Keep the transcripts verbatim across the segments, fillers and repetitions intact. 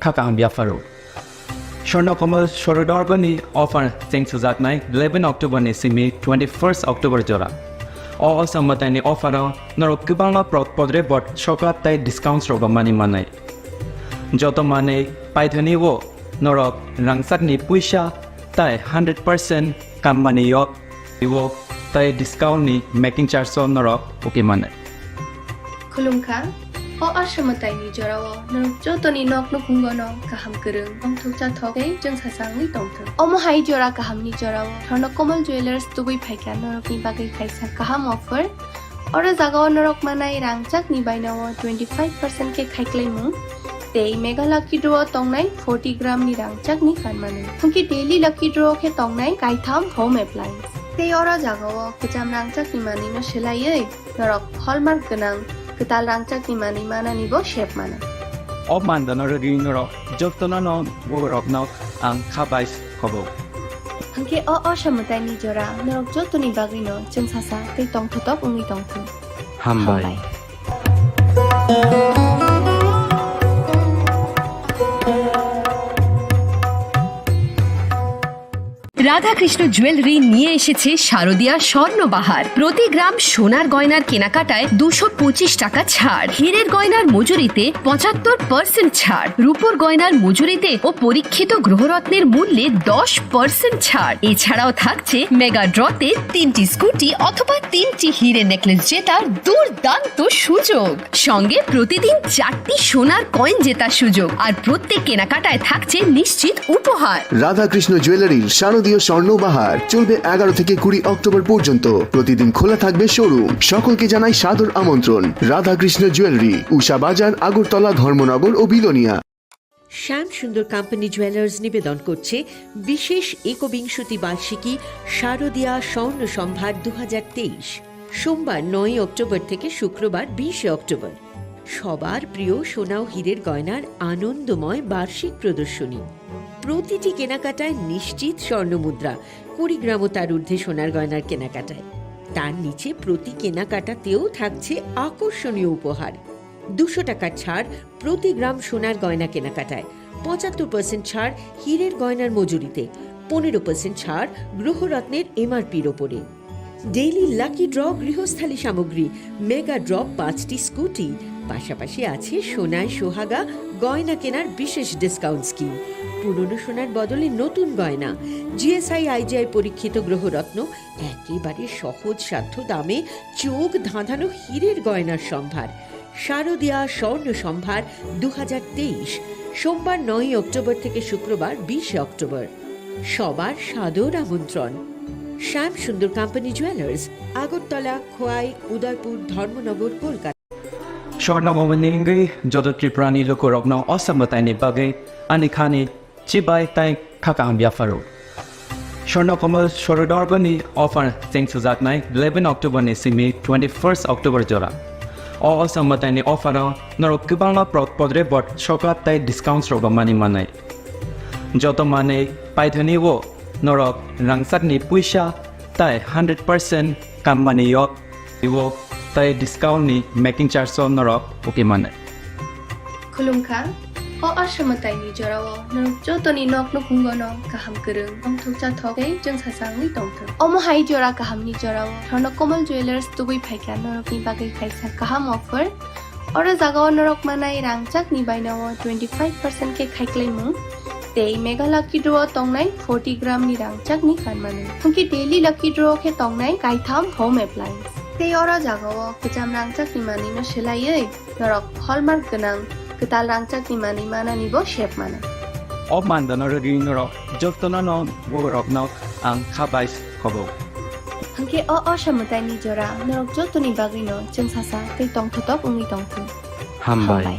kha kaham yapharo. Swarna Kamal Swarnodorjani offer cheng sujaknai eleven October ni simi twenty first October jora. O osa mwtaini offer o norok kwbangma pro-, podre bot sokap tai discounts rok mani manai. Joto manwi paithani o norok rangchakni puisa tai hundred percent kammani yok. Iwo tai discount ni making charge o norok uki mane. Khulumkha, o aswmwtaini jorao norok jotoni nok nukhungono kaham kwrwng, tongthokcha thok tei chwngsachangwi tongthok. Omo hai jora kahamni jorao Swarna Kamal Jewellers tubui phaikha norokni bagwi kaisa kaham offer. Oro jagao norok manai rangchakni bainao twenty five percent khe khaiklaimung tei Mega Lucky Draw o tongnai forty gram ni rangchakni phan manwi. Hwnkhe Daily Lucky Draw khe tongnai kaitham home appliance. Tei oro jagao kwcham rangchakni manwino swlaiwi norok hallmark gwnang kwtal rangchakni manwi manani bo sep mano. O mandano rwgwi norok jotono no borokno ang kha bai khobo. Hwnkhe o osa mwtaini jora norok jotoni bagwino chwngsasa tei tongthotok wngwi tongthung. Hambai. Hambai. Radhakrishna jewellery নিয়ে এসেছে শারদিয়া স্বর্ণবাহার। প্রতি গ্রাম সোনার গয়নার কেনাকাটায় দুশো পঁচিশ টাকা ছাড়, হীরের গয়নার মজুরিতে পঁচাত্তর পার্সেন্ট ছাড়, রূপোর গয়নার মজুরিতে ও পরীক্ষিত গ্রহরত্নের মূল্যে দশ পার্সেন্ট ছাড়। এছাড়াও থাকছে মেগা ড্রতে তিনটি স্কুটি অথবা তিনটি হিরে নেকলেস জেতার দুর্দান্ত সুযোগ। সঙ্গে প্রতিদিন চারটি সোনার কয়েন জেতার সুযোগ, আর প্রত্যেক কেনাকাটায় থাকছে নিশ্চিত উপহার। রাধাকৃষ্ণ জুয়েলারির শারদীয় স্বর্ণবাহার চলবে এগারো থেকে কুড়ি অক্টোবর পর্যন্ত। প্রতিদিন খোলা থাকবে শোরুম। সকলকে জানাই সাদর আমন্ত্রণ। রাধাকৃষ্ণ জুয়েলারি, উষা বাজার, আগরতলা, ধর্মনগর ও বিলোনিয়া। শ্যাম সুন্দর কোম্পানি জুয়েলার্স নিবেদন করছে বিশেষ একবিংশতি বার্ষিকী শারদীয়া স্বর্ণ সম্ভার দু হাজার তেইশ। সোমবার নয়ই অক্টোবর থেকে শুক্রবার বিশে অক্টোবর। সবার প্রিয় সোনা ও হীরের গয়নার আনন্দময় বার্ষিক প্রদর্শনী। প্রতিটি কেনাকাটায় নিশ্চিত স্বর্ণমুদ্রা, কুড়ি গ্রাম ও তার ঊর্ধ্বে সোনার গয়নার কেনাকাটায়। তার নিচে প্রতি কেনাকাটাতেও থাকছে আকর্ষণীয় উপহার। দুশো টাকার ছাড় প্রতি গ্রাম সোনার গয়না কেনাকাটায়, পঁচাত্তর পার্সেন্ট ছাড় হীরের গয়নার মজুরিতে, পনেরো পার্সেন্ট ছাড় গ্রহরত্নের এমআরপির ওপরে। ডেইলি লাকি ড্র গৃহস্থালী সামগ্রী, মেগা ড্র পাঁচটি স্কুটি, পাশাপাশি আছে সোনায় সোহাগা গয়না কেনার বিশেষ ডিসকাউন্ট স্কিম। পুরনো সোনার বদলে নতুন গয়না, জিএসআই আইজিআই পরীক্ষিত গ্রহরত্ন, একেবারে সহজ সাধ্য দামে চোখ ধাঁধানো হীরের গয়নার সম্ভার। শারদীয়া স্বর্ণ সম্ভার দু হাজার তেইশ, সোমবার নয়ই অক্টোবর থেকে শুক্রবার বিশে অক্টোবর। সবার সাদর আমন্ত্রণ। শ্যাম সুন্দর কোম্পানি জুয়েলার্স, আগরতলা, খোয়াই, উদয়পুর, ধর্মনগর, Kolkata. Swarna Kamal ni wngwi joto Tripura ni lukurokno o samwtaini bagwi ani khani chibai tai kha kaham yapharo. Swarna Kamal Swarnodorjani offer cheng sujaknai eleven October ni simi twenty first October jora. O osa mwtaini offer o norok kwbangma pro-, podre bot sokap tai discounts rok mani manai. Joto manwi paithani o norok rangchakni puisa tai hundred percent kammani yok. Iwo tai discount ni making charge o norok uki mane. Khulumkha, o aswmwtaini jorao norok jotoni nok nukhungono kaham kwrwng, tongthokcha thok tei chwngsachangwi tongthok. Omo hai jora kahamni jorao Swarna Kamal Jewellers tubui phaikha norokni bagwi kaisa kaham offer. Oro jagao norok manai rangchakni bainao twenty five percent khe khaiklaimung tei Mega Lucky Draw o tongnai forty gram ni rangchakni phan manwi. Hwnkhe Daily Lucky Draw khe tongnai kaitham home appliance. Tei oro jagao kwcham rangchakni manwino swlaiwi norok hallmark gwnang kwtal rangchakni manwi manani bo sep mano. O mandano rwgwi norok jotono no borokno ang kha bai khobo. Hwnkhe o osa mwtaini jora norok jotoni bagwino chwngsasa tei tongthotok wngwi tongthung. Hambai. Hambai.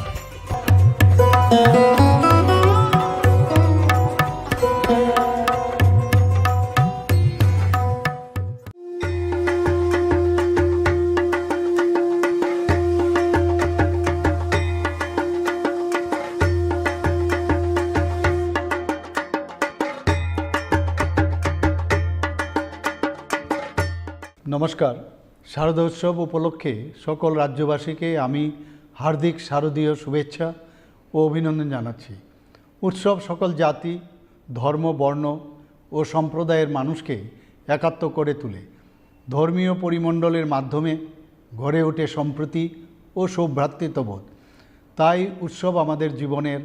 নমস্কার। শারদোৎসব উপলক্ষে সকল রাজ্যবাসীকে আমি হার্দিক শারদীয় শুভেচ্ছা ও অভিনন্দন জানাচ্ছি। উৎসব সকল জাতি, ধর্ম, বর্ণ ও সম্প্রদায়ের মানুষকে একাত্ম করে তোলে। ধর্মীয় পরিমণ্ডলের মাধ্যমে গড়ে ওঠে সম্প্রীতি ও সৌভ্রাতৃত্ববোধ। তাই উৎসব আমাদের জীবনের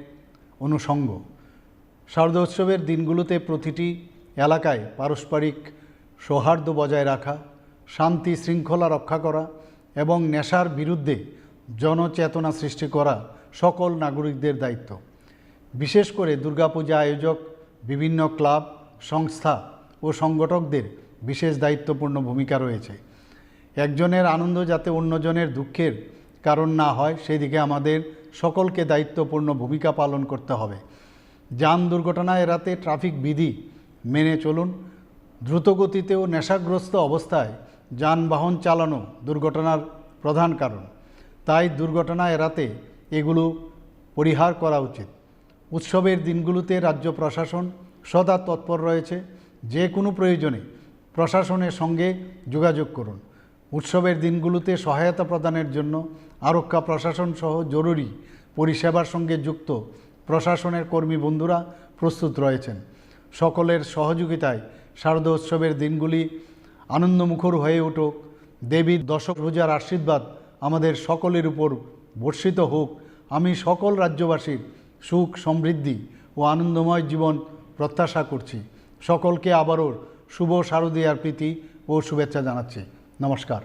অনুষঙ্গ। শারদোৎসবের দিনগুলোতে প্রতিটি এলাকায় পারস্পরিক সৌহার্দ্য বজায় রাখা, শান্তি শৃঙ্খলা রক্ষা করা এবং নেশার বিরুদ্ধে জনচেতনা সৃষ্টি করা সকল নাগরিকদের দায়িত্ব। বিশেষ করে দুর্গাপূজা আয়োজক, বিভিন্ন ক্লাব, সংস্থা ও সংগঠকদের বিশেষ দায়িত্বপূর্ণ ভূমিকা রয়েছে। একজনের আনন্দ যাতে অন্যজনের দুঃখের কারণ না হয়, সেদিকে আমাদের সকলকে দায়িত্বপূর্ণ ভূমিকা পালন করতে হবে। যান দুর্ঘটনা এড়াতে ট্রাফিক বিধি মেনে চলুন। দ্রুতগতিতে ও নেশাগ্রস্ত অবস্থায় যানবাহন চালানো দুর্ঘটনার প্রধান কারণ। তাই দুর্ঘটনা এড়াতে এগুলো পরিহার করা উচিত। উৎসবের দিনগুলোতে রাজ্য প্রশাসন সদা তৎপর রয়েছে। যে কোনো প্রয়োজনে প্রশাসনের সঙ্গে যোগাযোগ করুন। উৎসবের দিনগুলোতে সহায়তা প্রদানের জন্য আরক্ষা প্রশাসন সহ জরুরি পরিষেবার সঙ্গে যুক্ত প্রশাসনের কর্মী বন্ধুরা প্রস্তুত রয়েছেন। সকলের সহযোগিতায় শারদোৎসবের দিনগুলি আনন্দমুখর হয়ে উঠুক। দেবীর দশভুজার আশীর্বাদ আমাদের সকলের উপর বর্ষিত হোক। আমি সকল রাজ্যবাসীর সুখ, সমৃদ্ধি ও আনন্দময় জীবন প্রত্যাশা করছি। সকলকে আবারও শুভ শারদীয়ার প্রীতি ও শুভেচ্ছা জানাচ্ছি। নমস্কার।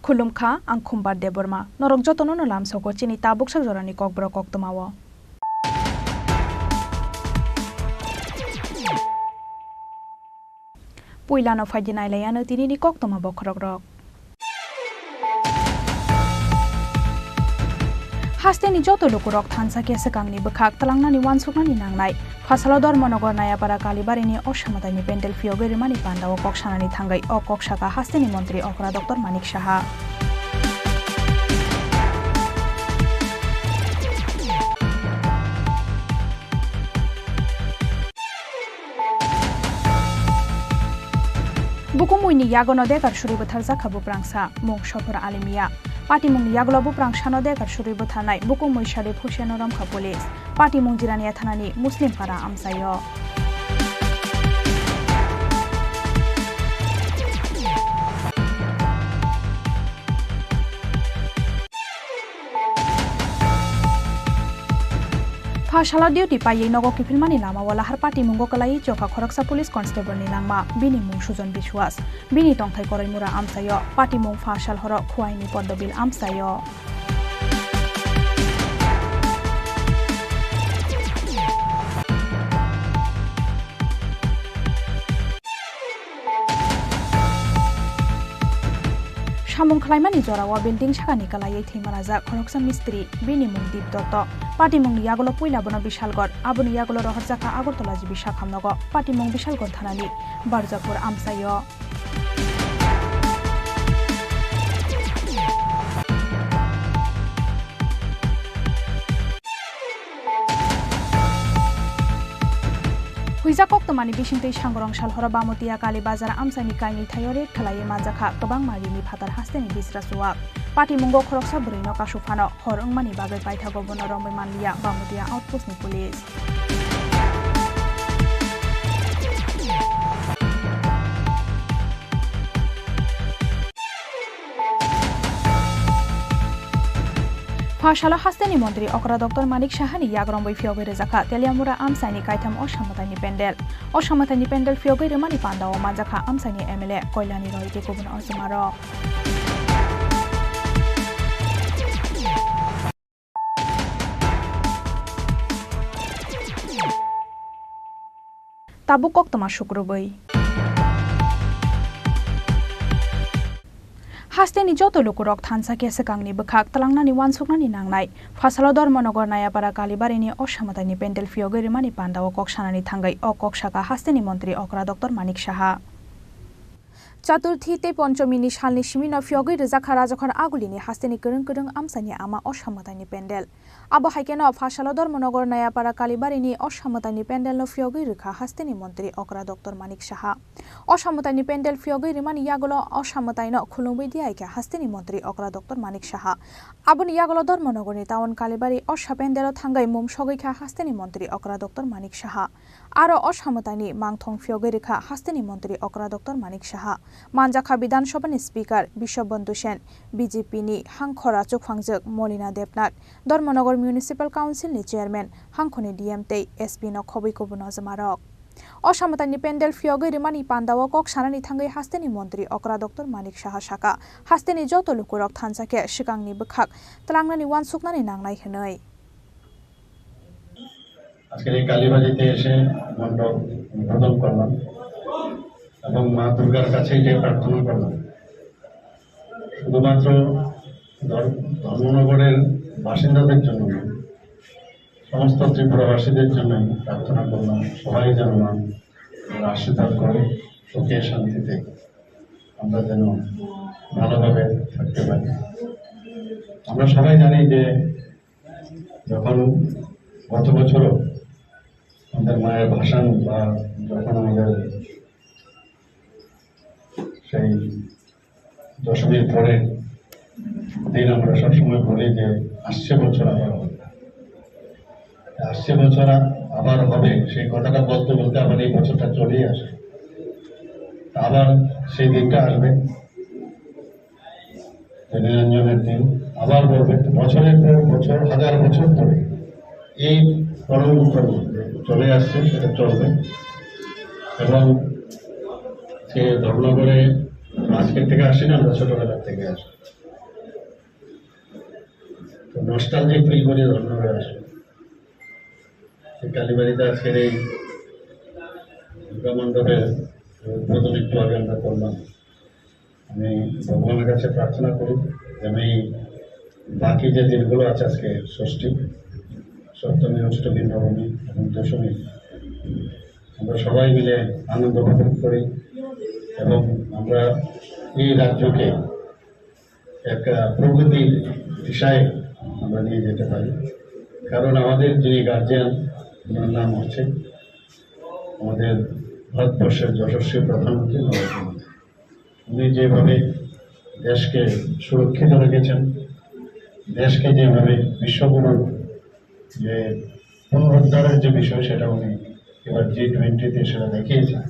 Khulumkha, ang Khumbar Debbarma. Norok jotono no lamsogo chini tabuksa jorani kokborok koktwmao. Puilano phaidi nailaiano tinini koktwma bokhorokrok. Hasteni joto lukurok thansa khe swkangni bwkhak twlangnani uansuknani nangnai. Phasalo Dharmanagar Nayapara Kalibarini Osamataini pendel phiyogwi rwmani pandao kok sanani thangwi o kok sakha hasteni montri okra Doctor Manik Saha. Bukumui ni yagono dekar suri bwtharjakha buprangsa, mung Sophor Ali Miya. Patimungni yagulo buprang sano dekar suri bwtharnai bukumui Sharif Hussaino romkha police. Patimung Jirania thanani Muslim para amchaio. Pha salo duty paiwi nogo kiphilmani lamao lahar patimungo kwlaiwi chokha khoroksa police constable ni langma, bini mung Sujon Biswas. Bini tongthai Koraimura amchaio, patimung pha sal horo Khuaini Poddobil amchaio. Samung khlaimani jorao building sakani kwlaiwi thwi manajak khoroksa mistri, bini mung Deep Dotto. Patimungni yagulo puila bono Bishalgarh, aboni yagulo rohorjakha Agartala G B sakhamnogo, patimung Bishalgarh thanani Barjapur amchaio. Huijak koktwmani bisingtwi Sangorong salhoro Bamotiya Kali Bazar amchaini kainwi thaio raid khlaiwi manjakha kwbangma rini phatar hasteni bisra chuwak. Patimungo khoroksa bwrwino kasu phano hor wngmani bagwi paithago bono romwi manliya Bamotiya outpost ni police. Pha salo hasteni montri okra Doctor Manik Sahani yagromwi phiyogwi rwjakha Teliamura amchaini kaitham Osamataini pendel. Osamataini pendel phiyogwi rwmani pandao manjakha amchaini M L A Koilani Roy tei kubun ojomarok. Tabuk koktwma sukrubwi. Hasteni joto lukurok thansa khe swkangni bwkhak twlangnani uansuknani nangnai. Phasalo Dharmanagar Nayapara Kalibarini Osa mwtaini pendel phiyogwi rwmani pandao kok sanani thangwi o kok sakha hasteni montri okra Doctor Manik Saha. Chaturthi tei Ponchomini salni simino phiyogwi rwjakha Rajakhor Agulini hasteni kwrwng kwrwng amchaini ama Osa mwtaini pendel. Abo hai kheno Phasalo Dharmanagar Nayapara Kalibarini Osa mwtaini pendelno phiyogwi rwkha hasteni montri okra Doctor Manik Saha. Osa mwtaini pendel phiyogwi rwmani yagulo Osa mwtaino khulumwi diyaikha hasteni montri okra Doctor Manik Saha. Aboni yagulo Dharmanagarni town Kalibari Osa pendelo thangwi mung sogwikha hasteni montri okra Doctor Manik Saha. Aro Osa mwtaini mangthong phiyogwi rwkha hasteni montri okra Doctor Manik Saha. Manjakha Bidhan Sabhani Speaker Biswabandhu Sen, B J P ni hangkhora chukphangjak Molina Debnath, Dharmanagar Municipal Council ni Chairman, hangkhoni D M tei S P no khobwi kubun nojmarok. Osa mwtaini pendel phiyogwi rwmani pandao kok sanani thangwi hasteni montri okra Doctor Manik Saha sakha, hasteni joto lukurok thansa khe swkangni bwkhak twlangnani uansuknani nangnai hwnwi. আজকের এই কালীবাড়িতে এসে মণ্ডপ উদ্বোধন করলাম এবং মা দুর্গার কাছে এটাই প্রার্থনা করলাম, শুধুমাত্র ধর-, ধর্মনগরের বাসিন্দাদের জন্য নয়, সমস্ত ত্রিপুরাবাসীদের জন্য আমি প্রার্থনা করলাম, সবাই যেন মা আশীর্বাদ করে সুখে শান্তিতে আমরা যেন ভালোভাবে থাকতে পারি। আমরা সবাই জানি যে যখন গত বছরও আমাদের মায়ের ভাসান বা যখন আমাদের সেই দশমীর পরের দিন আমরা সবসময় বলি যে আসছে বছর আবার হবে। আসছে বছর আ-, আবার হবে, সেই কথাটা বলতে বলতে আবার এই বছরটা চলেই আসে। আবার সেই দিনটা আসবে। নিরঞ্জনের দিন আবার বলবে, তো বছরের পর বছর, হাজার বছর ধরে এই পরম্পরা চলে আসছে, সেটা চলবে। এবং যে ধর্মনগরে আজকের থেকে আসি না, আমরা ছোটবেলার থেকে আসি, তো নস্টালজিক ফিল করি ধর্মনগরে আসি। এই কালীবাড়িতে আজকের এই দুর্গা মণ্ডপের উদ্বোধন একটু আগে আমরা করলাম। আমি ভগবানের কাছে প্রার্থনা করি যেন এই বাকি যে দিনগুলো আছে, আজকে ষষ্ঠী, সপ্তমী, অষ্টমী, নবমী এবং দশমী, আমরা সবাই মিলে আনন্দ উপভোগ করি এবং আমরা এই রাজ্যকে একটা প্রগতির দিশায় আমরা নিয়ে যেতে পারি। কারণ আমাদের যিনি গার্জিয়ান, ওনার নাম হচ্ছে আমাদের ভারতবর্ষের যশস্বী প্রধানমন্ত্রী নরেন্দ্র মোদী। উনি যেভাবে দেশকে সুরক্ষিত রেখেছেন, দেশকে যেভাবে বিশ্বগুরুর যে পুনরুদ্ধারের যে বিষয়, সেটা উনি এবার জি টোয়েন্টিতে সেটা দেখিয়েছেন।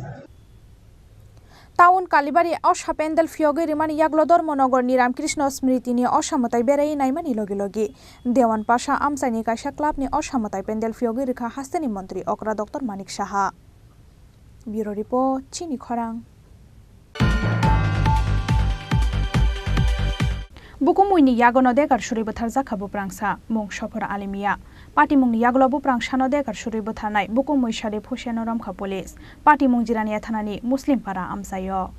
Town Kalibari Osa pendel phiyogwi rwmani yagulo Dharmanagarni Ramkrishna Smritini Osa mwtai beraiwi naimani logi logi Dewan Pasa amchaini kaisa clubni Osa mwtai pendel phiyogwi rwkha hasteni montri okra Doctor Manik Saha. Bureau Report, Chini Khorang. Bukumui ni yagono dekar surwi bwtharjakha buprangsa, mung Sophor Ali Miya. Patimungni yagulo buprangsano dekar surwi bwtharnai bukumui sadi phuseno romkha police. Patimung Jirania thanani Muslim para amchaio.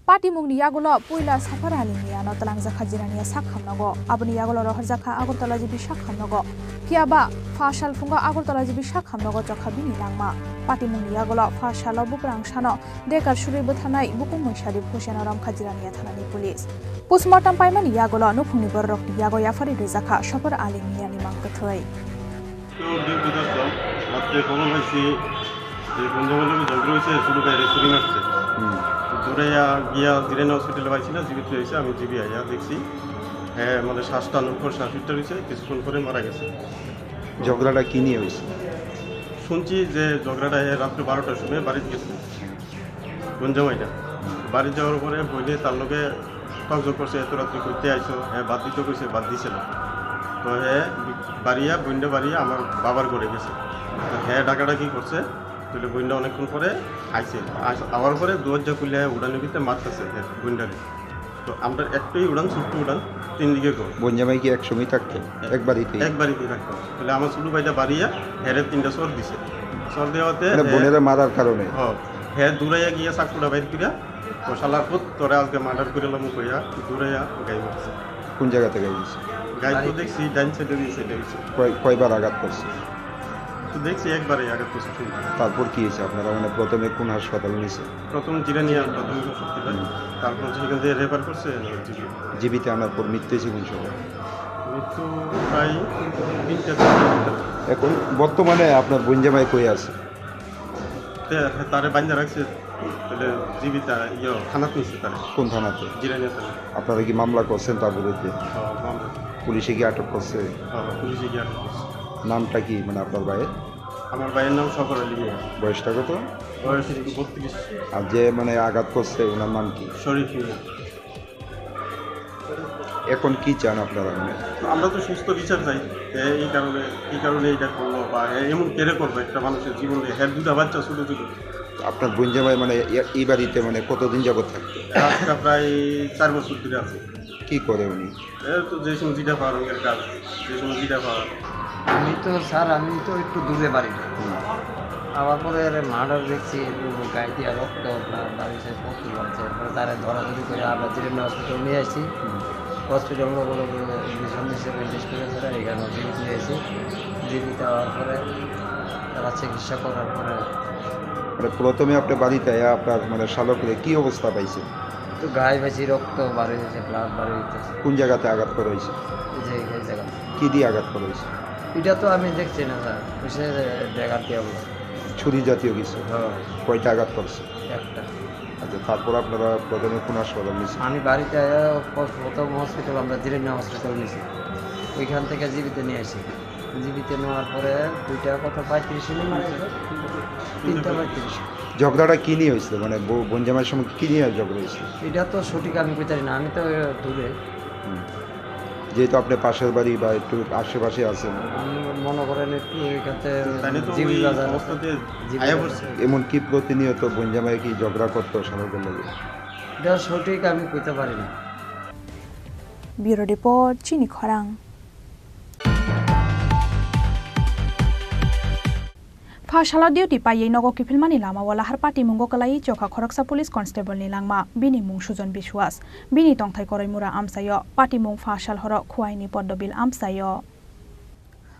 Patimungni yagulo puila Sophor Ali Miyano twlangjakha Jirania sak hamnogo. Aboni yagulo rohorjakha Agartala G B sak hamnogo. Phiya ba pha sal phungo Agartala G B sak hamnogo chokha bini langma. Patimungni yagulo pha salo buprangsano dekar surwi bwtharnai bukumui sadi phuseno romkha Jirania thanani police. Postmortem paimani yagulo nukhungni bororokni yago yapharwi rwjakha Sophor Ali Miyani mang kwthwi. তো ডিউটি করতাম, রাত্রে খবর পাইছি যে বন্ধু বান্ধব ঝগড়া হয়েছে, শুরু বাইরে ছুরি মারছে। হুম। তো দৌড়াইয়া গিয়া জিরানি হসপিটালে পাইছি না, জীবিত হয়েছে, আমি জিবি আইয়া দেখছি। হ্যাঁ, মানে শ্বাস টানোর পর শ্বাস উঠতে হয়েছে, কিছুক্ষণ পরে মারা গেছে। ঝগড়াটা কি নিয়ে হয়েছে? শুনছি যে ঝগড়াটা হ্যাঁ রাত্রে বারোটার সময় বাড়িতে গেছে। কোন জামাইটা? বাড়ি যাওয়ার পরে বইনে তার লগে তর্ক করছে, "এত রাত্রে করতে আইছো?" হ্যাঁ, বাদ দিতে কইছে, বাদ দিছে না। তো হ্যাঁ, বাড়িয়া, বইনটা বাড়িয়া আমার বাবার ঘরে গেছে। তো হ্যাঁ, ডাকাডাকি করছে। তাহলে বইনটা অনেকক্ষণ পরে আইছে। আস-, আওয়ার পরে দরজা খুলে হ্যাঁ উড়ানি ভিতরে মারতেছে হ্যাঁ বইনটারে। তো আমরা একটাই উড়ান, ছোট্ট উড়ান, তিন দিকে ঘর। বোন জামাই কি একসঙ্গেই থাকতেন? এক বাড়িতেই? এক বাড়িতেই থাকতাম। তাহলে আমার ছোট ভাইটা বাড়িয়া হেরে তিনটা চর দিছে। চর দেওয়াতে মানে হে বোনেরে মারার কারণে? হ, হে দূরাইয়া গিয়া চাকুটা বাইর করিয়া, "ও শালার পুত, তোরে আজকে মার্ডার করে লামু" কইয়া দূরাইয়া গাই মারছে। কোন জায়গা থেকে গেছে? গাই তো বাড়ি। দেখছি, ডাইন সাইডে গেছে, এটা হইছে। কয়-, কয়বার আঘাত করছে? তো দেখছি একবারে আঘাত করছে শুধু। তারপর কি হয়েছে? আপনারা মানে প্রথমে কোন হাসপাতালে নিয়েছেন? প্রথম জিরানিয়া প্রাথমিক হাসপাতালে, হুম। তারপর সেখান থেকে রেফার করছে জিবি। জিবিতে আনার পর মৃত্যু হয়েছে কোন সময়? মৃত্যু প্রায় তিনটা, চারটার ভিতরে। এখন বর্তমানে আপনার বোন জামাই কই আছে? তে-, তারে বাইন্ধা রাখছে, তাহলে জিবিতা ইয়ে থানাত নিছে তারে। কোন থানাতে? জিরানিয়া থানা। আপনারা কি মামলা করছেন তার বিরুদ্ধে? হ্যাঁ, মামলা। পুলিশে কি আটক করছে? হ্যাঁ, পুলিশে কি আটক করছে? নামটা কি, মানে, আপনার ভাইয়ের? আমার ভাইয়ের নাম সফর আলী মিয়া। বয়সটা কত? বয়স বত্রিশ। আর যে, মানে, আঘাত করছে, ওনার নাম কি? শরীফ মিয়া। এখন কি চান আপনারা, মানে? আমরা তো সুস্থ বিচার চাই। এ, এই কারণে, এই কারণে এটা করলো বা এ, এমন কেড়ে করবে একটা মানুষের জীবন দিয়ে? হ্যাঁ, দুটা বাচ্চা ছোট ছোট। আপনার বোন জামাই, মানে, এ-, এই বাড়িতে, মানে, কতদিন যাবত থাকতো? আজকে প্রায় চার বছর ধরে আছে। কি করে উনি? এ তো যে সময় যেটা পাওয়া রঙের কাজ, যে সময় যেটা পাওয়া। আমি তো, স্যার, আমি তো একটু দূরে বাড়ি। হুম। আবার পরে এর মার্ডার দেখছি, একটু গায়ে দিয়া রক্ত, আপনার বাড়ি সে পথ তুলছে, এরপরে তারা ধরাধরি করে আমরা জিরেন হসপিটাল নিয়ে আসি। হুম। হসপিটাল নিয়ে বলে যে অ্যাডমিশন দিচ্ছে, রেজিস্টার করে ধরে এখানে জিবিত নিয়ে আসি। জিবিত হওয়ার পরে তারা চিকিৎসা করার পরে মানে, প্রথমে আপনি বাড়িতে আয়া আপনার, মানে, শালকরে কি অবস্থা পাইছে? তো গায়ে বেশি রক্ত বার হয়েছে, ব্লাড বার হইতেছে। কোন জায়গাতে আঘাত করা হয়েছে? এই যে এই জায়গা। কি দিয়ে আঘাত করা হয়েছে? এটা তো আমি দেখছি না, স্যার। কিসের ড্যাগার দিয়ে বলে? ছুরি জাতীয় কিছু? হ্যাঁ। কয়টা আঘাত করছে? একটা। আচ্ছা, তারপর আপনারা প্রথমে কোন হাসপাতাল নিয়েছেন? আমি বাড়িতে আয়া প-, প্রথম হসপিটাল, আমরা জিরেনিয়া হসপিটাল নিয়েছি, ওইখান থেকে জিবিতে নিয়ে আসি। জিবিতে নেওয়ার পরে দুইটা কত পঁয়ত্রিশে নিয়ে আসে। তিনটা পঁয়ত্রিশ। ঝগড়াটা কি নিয়ে হয়েছিল? মানে, বউ, বোন জামাইয়ের সঙ্গে কি নিয়ে ঝগড়া হয়েছিল? এটা তো সঠিক আমি কইতারি না, আমি তো দূরে। হুম। যেহেতু আপনি পাশের বাড়ি বা একটু আশেপাশে আছেন। আমি মনে করেন একটু এখানে তাহলে তো জিবি ওই বাজার আছে। অবস্থাতে জিবি আয়া বাজার। পড়ছে। এমনকি প্রতিনিয়ত বোন জামাই কি ঝগড়া করতো শালকের লগে? এটা সঠিক আমি কইতে পারি না। Bureau Report, Chini Khorang. Phasalo duty paiwi nogo kiphilmani lamao lahar patimungo kwlaiwi chokha khoroksa police constable ni langma, bini mung Sujon Biswas, bini tongthai Koraimura amchaio, patimung phasal horo Khuaini Poddobil amchaio.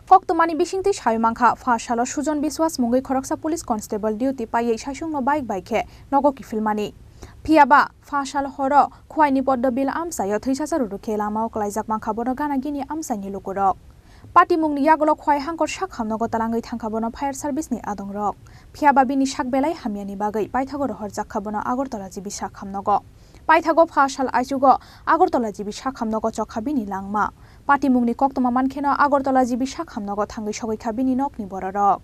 Koktwmani bisingtwi sawi mankha, phasalo Sujon Biswas mungwi khoroksa police constable duty paiwi saichungno bike bai khe nogo kiphilmani. Phiyaba, phasal horo Khuaini Poddobil amchaio thwisacha rwrwk khe lamao klaijak mankha bono gana gini amchaini lukurok. Patimungni yagulo Khwai hangkor sak hamnogo talangwi thangkha bono fire service ni adongrok. Phiyaba bini sak belai hamyani bagwi paithago rohorjak kha bono Agartala G B sak hamnogo. Paithago pha sal aichugo Agartala G B sak hamnogo chokha bini langma. Patimungni koktwma mankheno Agartala G B sak hamnogo thangwi sogwi kha bini nokni bororok.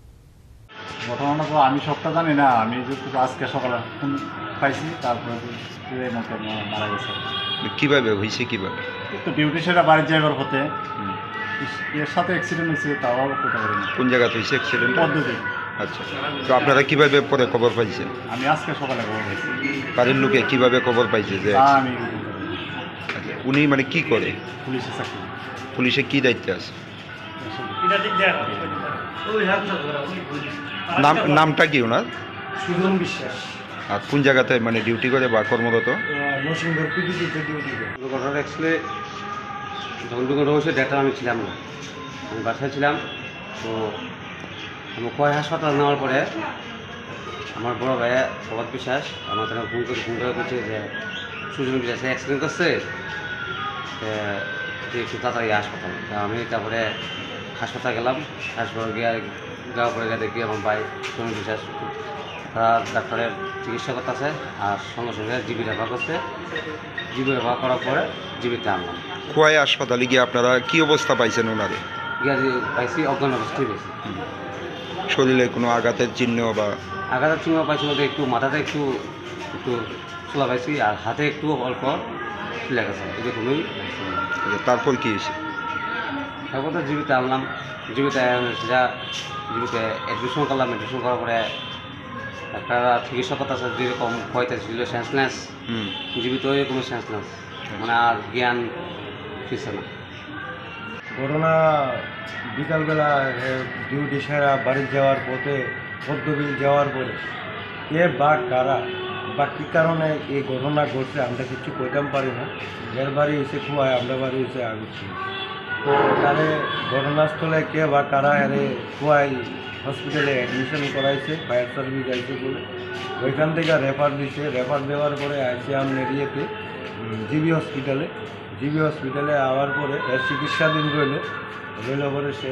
ঘটনাটা তো আমি সবটা জানি না, আমি just আজকে সকালে ফোন পাইছি, তারপরে তো এই মতো মা-, মারা গেছে। কিভাবে হয়েছে, কিভাবে? এই তো ডিউটি সেটা বাড়ির যাইবার পথে হুম। এর সাথে অ্যাক্সিডেন্ট হয়েছে, তাও আর কোথাও করেনি। কোন জায়গাতে হয়েছে অ্যাক্সিডেন্ট? পদ্ধতি। আচ্ছা, তো আপনারা কিভাবে পরে খবর পাইছেন? আমি আজকে সকালে খবর পাইছি। বাড়ির লোকে কিভাবে খবর পাইছে যে তা আমি আচ্ছা, উনি মানে কি করে? পুলিশে চাকরি। পুলিশে কি দায়িত্বে আছে? নাম, নামটা কি ওনার? সুজন বিশ্বাস। আর কোন জায়গাতে মানে ডিউটি করে বা কর্মরত? আহ, নরসিংদীর পিডিডিতে ডিউটি করে। ঘটনা অ্যাকচুয়ালি যখন দুর্ঘটনা হয়েছে, ডেটা আমি ছিলাম না, আমি বাসায় ছিলাম। তো আমি কয় হাসপাতাল নেওয়ার পরে আমার বড় ভাই প্রভাত বিশ্বাস আমার কাছে ফোন করে, ফোন করে বলছে যে সুজন বিশ্বাস অ্যাক্সিডেন্ট করছে, এ, তুই একটু তাড়াতাড়ি হাসপাতালে। তা আমি তারপরে হাসপাতালে গেলাম, হাসপাতালে গিয়ে, যাওয়ার পরে গিয়ে দেখি আমার ভাই সুজন বিশ্বাস তারা ডাক্তারের চিকিৎসা করতেছে, আর সঙ্গে সঙ্গে জিবি রেফার করছে। জিবি রেফার করার পরে জিবিতে আনলাম। খোয়াই হাসপাতালে গিয়ে আপনারা কি অবস্থা পাইছেন ওনারে? গিয়ে পাইছি অজ্ঞান অবস্থায় পাইছি। শরীরে কোনো আঘাতের চিহ্ন বা? আঘাতের চিহ্ন পাইছি বলতে একটু মাথাতে একটু, একটু ছোলা পাইছি, আর হাতে একটু অল্প লেগেছে, এরকমই। আচ্ছা, তারপর কি হয়েছে? তারপর তো জিবিতে আনলাম, জিবিতে আনার সেটা জিবিতে অ্যাডমিশন করলাম, অ্যাডমিশন করার পরে একটা চিকিৎসা কথা আছে, যেরকম পঁয়তাল্লিশ কিলো সেন্সলেস, হুম। জীবিত হয়ে কোনো সেন্সলেস, মানে আর জ্ঞান ফিরছে না। ঘটনা বিকালবেলা, এ, ডিউটি সেরা বাড়ি যাওয়ার পথে পদ্মবিল যাওয়ার পরে কে বা কারা বা কী কারণে এই ঘটনা ঘটছে আমরা কিছু কইতাম পারি না। এর বাড়ি হয়েছে খোয়াই, আমরা বাড়ি হয়েছে আগুছি। তো তারে ঘটনাস্থলে কে বা কারা এরে খোয়াই হসপিটালে অ্যাডমিশন করাইছে, ফায়ার সার্ভিস আইছে বলে ওইখান থেকে রেফার দিছে। রেফার দেওয়ার পরে আইছে আমরা এরিয়াতে জিবি হসপিটালে। জিবি হসপিটালে আওয়ার পরে এর চিকিৎসাধীন রইল। রইল পরে সে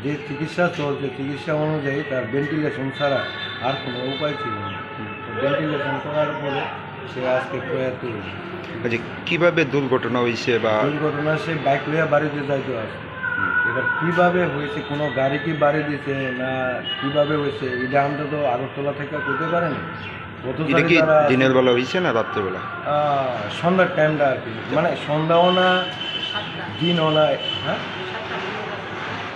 যে চিকিৎসা চলছে, চিকিৎসা অনুযায়ী তার ভেন্টিলেশন ছাড়া আর কোনো উপায় ছিল না। তো ভেন্টিলেশন করার পরে সে আজকে প্রয়াত হয়েছে। আচ্ছা, কিভাবে দুর্ঘটনা হয়েছে বা? দুর্ঘটনা সে বাইক লইয়া বাড়িতে যাইতো আছে। হুম। এবার কিভাবে হয়েছে, কোনো গাড়ি কি বাড়ি দিছে না কিভাবে হয়েছে, এটা আমরা তো আগরতলা থেকে করতে পারেন। এটা কি দিনের বেলা হইছে না রাত্রেবেলা? আহ, সন্ধ্যার টাইমটা আর কি, মানে সন্ধ্যাও না, দিনও না, হ্যাঁ,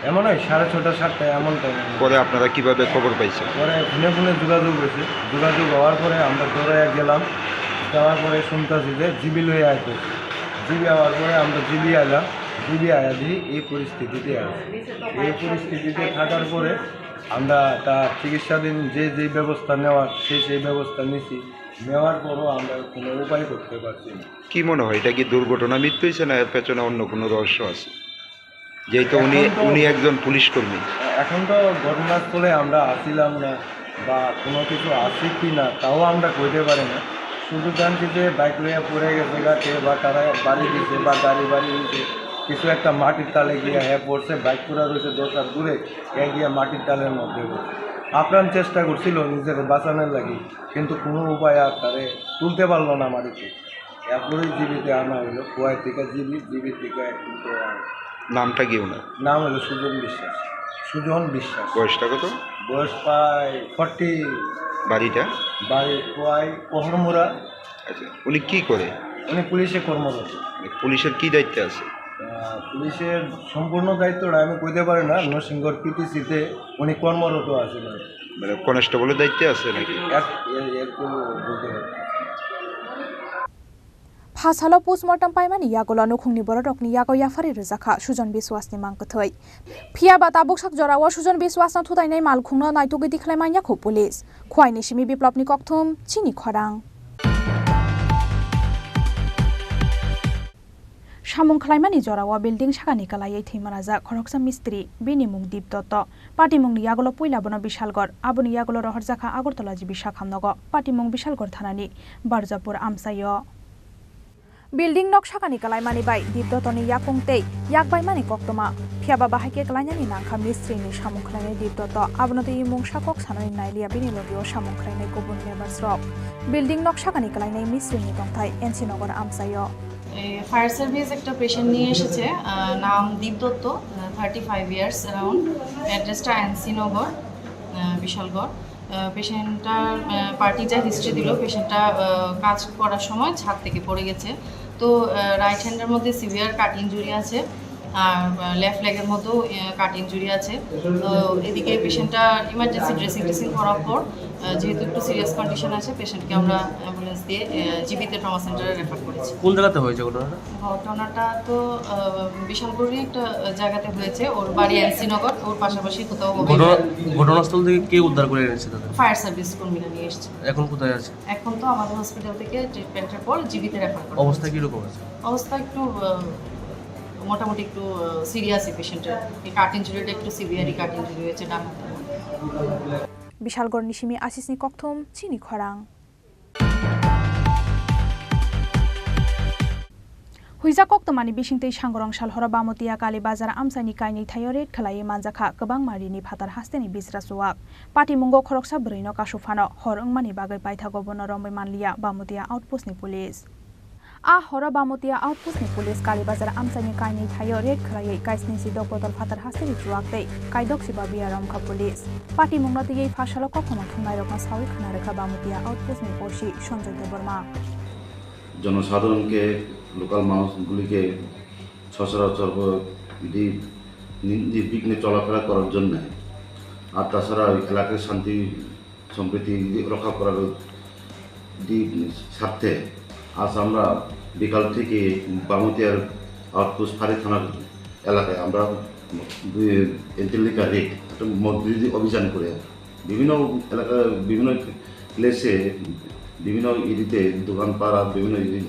এমন হয় সাড়ে ছটা সাতটা এমন টাইম। পরে আপনারা কিভাবে খবর পাইছেন? পরে ফোনে ফোনে যোগাযোগ হয়েছে, যোগাযোগ হওয়ার পরে আমরা দৌড়াইয়া গেলাম। যাওয়ার পরে শুনতেছি যে জিবি লইয়া আইতো। জিবি আওয়ার পরে আমরা জিবি আইলাম। জিবি আয়া দিয়ে এই পরিস্থিতিতে আছে। এই পরিস্থিতিতে থাকার পরে আমরা তার চিকিৎসাধীন যে যে ব্যবস্থা নেওয়ার, সেই সেই ব্যবস্থা নিছি। নেওয়ার পরও আমরা কোনো উপায় করতে পারছি না। কি মনে হয়, এটা কি দুর্ঘটনা মৃত্যু হয়েছে না এর পেছনে অন্য কোনো রহস্য আছে? যেহেতু উনি, এখন তো উনি একজন পুলিশ কর্মী। এখন তো ঘটনাস্থলে আমরা আসিলাম না বা কোনো কিছু আসি কি না, তাও আমরা কইতে পারি না। শুধু জানছি যে বাইক লইয়া পড়ে গেছে গা, কে বা কারা বাড়ি দিছে বা গাড়ি বাড়ি দিছে, কিছু একটা মাটির তালে গিয়া হ্যাঁ পড়ছে, বাইক পুরা রয়েছে দশ হাত দূরে, হ্যাঁ গিয়া মাটির তালের মধ্যে পড়ছে। আপ্রাণ চেষ্টা করছিল নিজেকে বাঁচানোর লাগি, কিন্তু কোনো উপায় আর তারে তুলতে পারলো না মাটিতে। এরপরে জিবিতে আনা হইলো, খোয়াই থেকে জিবি, জিবি থেকে এখন তো আর নামটা কি ওনার? নাম হলো সুজন বিশ্বাস। সুজন বিশ্বাস। বয়সটা কত? বয়স প্রায় ফর্টি। বাড়িটা? বাড়ি খোয়াই, কোহরমুড়া। আচ্ছা, উনি কি করে? উনি পুলিশে কর্মরত। পুলিশের কি দায়িত্বে আছে? আহ, পুলিশের সম্পূর্ণ দায়িত্বটা আমি কইতে পারি না, নরসিংগড় পিটিসিতে উনি কর্মরত আছেন আর কি। মানে কনস্টেবলের দায়িত্বে আছে নাকি? এক-, এ-, একটু বলতে পারি। Phasalo postmortem paimani yagulo nukhungni bororokni yago yaphari rwjakha Sujon Biswasni mang kwthwi. Phiya ba tabuk sak jorao Sujon Biswasno thutainai malkhungno naitugwi tikhlai manya khu police. Khwaini simi Biplopni kokthum, chini khorang. Samung khlaimani jorao building sakani kwlaiwi thwi manajak khoroksa mistri, bini mung Dip Dotto. Patimungni yagulo puila bono Bishalgarh, aboni yagulo rohorjakha Agartala G B sakhamnogo, patimung Bishalgarh thanani Barjapur amchaio. Building nok sakani kwlaimani bai Dip Dottoni yakung tei yakbaimani koktwma. Phiyaba bahai khe kwlainani nangkha mistrini samung khlainai Dip Dotto, abono twiwi mungsa kok sanani nailiya bini logeo samung khlainai kubun labours rok. Building nok sakani kwlainai mistrini tongthai N C Nagar amchaio. এ, fire service একটা পেশেন্ট নিয়ে এসেছে, আহ, নাম দীপ দত্ত, আহ, thirty five years around, অ্যাড্রেসটা এনসি নগর, আহ, বিশালগড়। আহ, পেশেন্টটার, আহ, পার্টি যা হিস্ট্রি দিল, পেশেন্টটা, আহ, কাজ করার সময় ছাদ থেকে পড়ে গেছে। তো, আহ, রাইট হ্যান্ডের মধ্যে সিভিয়ার কাট ইনজুরি আছে, আর, আহ, লেফট লেগের মধ্যেও, আহ, কাট ইনজুরি আছে। তো এদিকে পেশেন্টটা ইমার্জেন্সি ড্রেসিং টেসিং করার পর, আহ, যেহেতু একটু সিরিয়াস কন্ডিশন আছে, পেশেন্টকে আমরা অ্যাম্বুলেন্স দিয়ে, আহ, জিবিতে ট্রমা সেন্টারে রেফার করেছি। কোন জায়গাতে হয়েছে ঘটনাটা? ঘটনাটা তো, আহ, বিশালগড়ি একটা জায়গাতে হয়েছে, ওর বাড়ি এনসি নগর, ওর পাশাপাশি কোথাও হবে। ঘটনা-, ঘটনাস্থল থেকে কে উদ্ধার করে এনেছে তাদের? ফায়ার সার্ভিস কর্মীরা নিয়ে এসছে। এখন কোথায় আছে? এখন তো আমাদের হসপিটাল থেকে ট্রিটমেন্টের পর জিবিতে রেফার করা অবস্থা হয়েছে। কীরকম আছে? অবস্থা একটু, আহ, মোটামুটি একটু, আহ, সিরিয়াসই পেশেন্টের। এই কাট ইনজুরিটা একটু সিভিয়ারই কাট ইনজুরি হয়েছে ডান হাতে। Bishalgarhni simi Asisni kokthum, chini khorang. Huijak koktwmani bisingtwi Sangorong Salhoro Bamotiya Kali Bazar amchaini kainwi thaio raid khlaiwi manjakha kwbangma rini phatar hasteni bijra chuwak. Patimungo khoroksa bwrwino kasu phano hor wngmani bagwi paithago bono romwi manliya Bamotiya outpostni police. A horo Bamotiya outpostni police Kali Bazar amchaini kainwi thaio raid khlaiwi kaisni si dok botol phatar hasteni chuwak tei kaidok siba biya romkha police. Patimungno twiwi phasalo koktwma thumnairokno sawi khna rwkha Bamotiya outpostni O C Sanjoy Debbarma. জনসাধারণকে, লোকাল মানুষগুলিকে সচরাচর দি-, নি-, নির্বিঘ্নে চলাফেরা করার জন্য, আর তাছাড়া ওই এলাকার শান্তি সম্প্রীতি রক্ষা করার দি-, স্বার্থে আজ আমরা বিকাল থেকে বামতিয়ার আউটপোস্ট ফাঁড়ি থানার এলাকায় আমরা দুই, তিন লিটার রেড, একটা মদ বিরোধী অভিযান করে বিভিন্ন এলাকা, বিভিন্ন প্লেসে, বিভিন্ন ইডিতে দোকান পাড়া, বিভিন্ন ইডি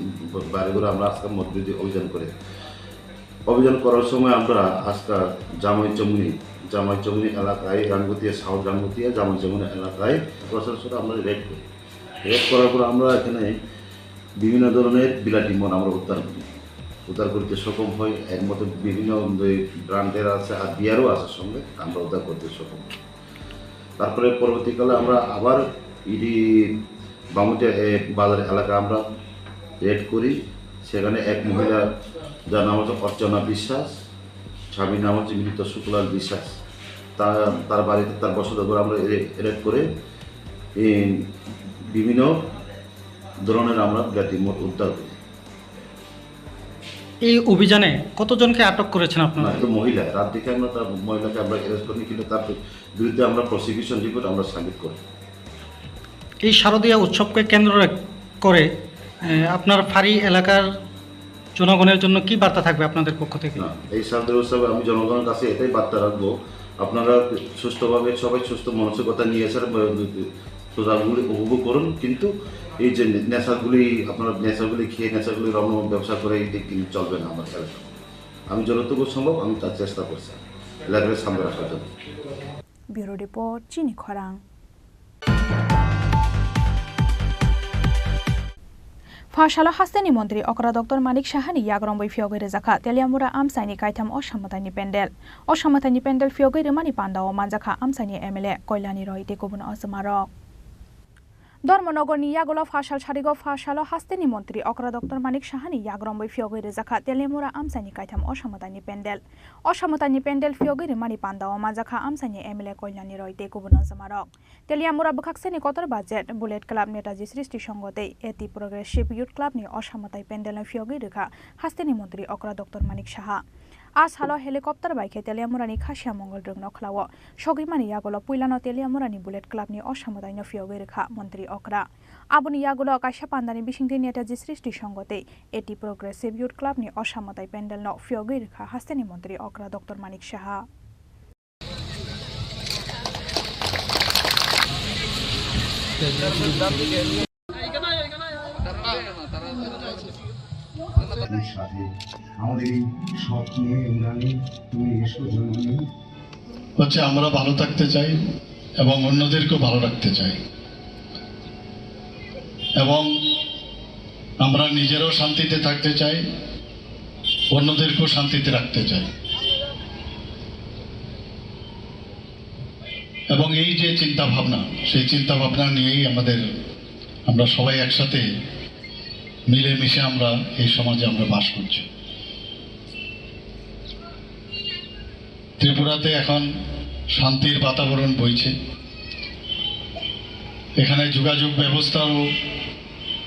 বাড়িঘরে আমরা আজকে মদ বিরোধী অভিযান করি। অভিযান করার সময় আমরা আজকে জামাই চমনি, জামাই চমনি এলাকায়, রাঙ্গুতিয়া, সাউথ রাঙ্গুতিয়া জামাই চমনি এলাকায় প্রশাসন আমরা রেড করি। রেড করার পর আমরা এখানে বিভিন্ন ধরনের বিলাতি মদ আমরা উদ্ধার করি, উদ্ধার করতে সক্ষম হই। এর মধ্যে বিভিন্ন ওই ব্র্যান্ডের আছে, আর বিয়ারও আছে সঙ্গে, আমরা উদ্ধার করতে সক্ষম হই। তারপরে পরবর্তীকালে আমরা আবার ইডি বামুটিয়া, এ, বাজার এলাকা আমরা রেড করি। সেখানে এক মহিলা, যার নাম হচ্ছে অর্চনা বিশ্বাস, স্বামীর নাম হচ্ছে মৃত শুক্লাল বিশ্বাস। তা-, তার বাড়িতে, তার বসতঘর আমরা রে-, রেড করে, এ, বিভিন্ন ধরনের আমরা বিলাতি মদ উদ্ধার করি। এই অভিযানে কতজনকে আটক করেছেন আপনারা? না, তো মহিলা, রাত দেখে আমরা তার মহিলাকে আমরা অ্যারেস্ট করিনি, কিন্তু তার বিরুদ্ধে আমরা প্রসিকিউশন রিপোর্ট আমরা সাবমিট করি। এই শারদীয়া উৎসবকে কেন্দ্র রে-, করে, এ, আপনার ফাঁড়ি এলাকার জনগণের জন্য কি বার্তা থাকবে আপনাদের পক্ষ থেকে? না, এই শারদীয়া উৎসবে আমি জনগণের কাছে এটাই বার্তা রাখবো, আপনারা সুস্থভাবে সবাই সুস্থ মানসিকতা নিয়ে এসে, আহ, পূজাগুলি উপভোগ করুন, কিন্তু এই যে নেশাগুলি, আপনারা নেশাগুলি খেয়ে, নেশাগুলি রমরম ব্যবসা করে, এটা কিন্তু চলবে না আমার এলাকায়। আমি যতটুকু সম্ভব আমি তার চেষ্টা করছি এলাকাকে সামনে রাখার জন্য। Bureau report, Chini Khorang. Pha salo hasteni montri okra Doctor Manik Sahani yagromwi phiyogwi rwjakha Teliamura amchaini kaitham o samwtaini pendel. O samwtaini pendel phiyogwi rwmani pandao manjakha amchaini M L A Koilani Roy tei kubun ojomarok. Dharmanagorni yagulo phasal sarigo phasalo hasteni montri okra Doctor Manik Sahani yagromwi phiyogwi rwjakha Teliamura amchaini kaitham osamwtaini pendel. Osamwtaini pendel phiyogwi rwmani pandao manjakha amchaini M L A Koilani Roy tei kubun ojomarok. Teliamura bwkhakseni kotor budget, Bullet Club, Netaji Srishti Songho tei A T Progressive Youth Club ni osamwtai pendelno phiyogwi rwkha hasteni montri okra Doctor Manik Saha. A salo helicopter bai khe Teliamurani Khasia Mongol rwngno khlao. Sogwimani yagulo puilano Teliamurani Bullet Club ni osamwtaino phiyogwi rwkha montri okra. Aboni yagulo kaisa pandani bisingtwi Netaji Srishti Songho tei A T Progressive Youth Club ni osamwtai pendelno phiyogwi rwkha hasteni montri okra Doctor Manik Saha. সাথে আমাদের এই স্বপ্নে উড়ানে তুমি এসো জননী। হচ্ছে আমরা ভালো থাকতে চাই এবং অন্যদেরকেও ভালো রাখতে চাই এবং আমরা নিজেরাও শান্তিতে থাকতে চাই, অন্যদেরকেও শান্তিতে রাখতে চাই। এবং এই যে চিন্তা ভাবনা, সেই চিন্তা ভাবনা নিয়েই আমাদের, আমরা সবাই একসাথে মিলেমিশে আমরা এই সমাজে আমরা বাস করছি। ত্রিপুরাতে এখন শান্তির বাতাবরণ বইছে। এখানে যোগাযোগ ব্যবস্থারও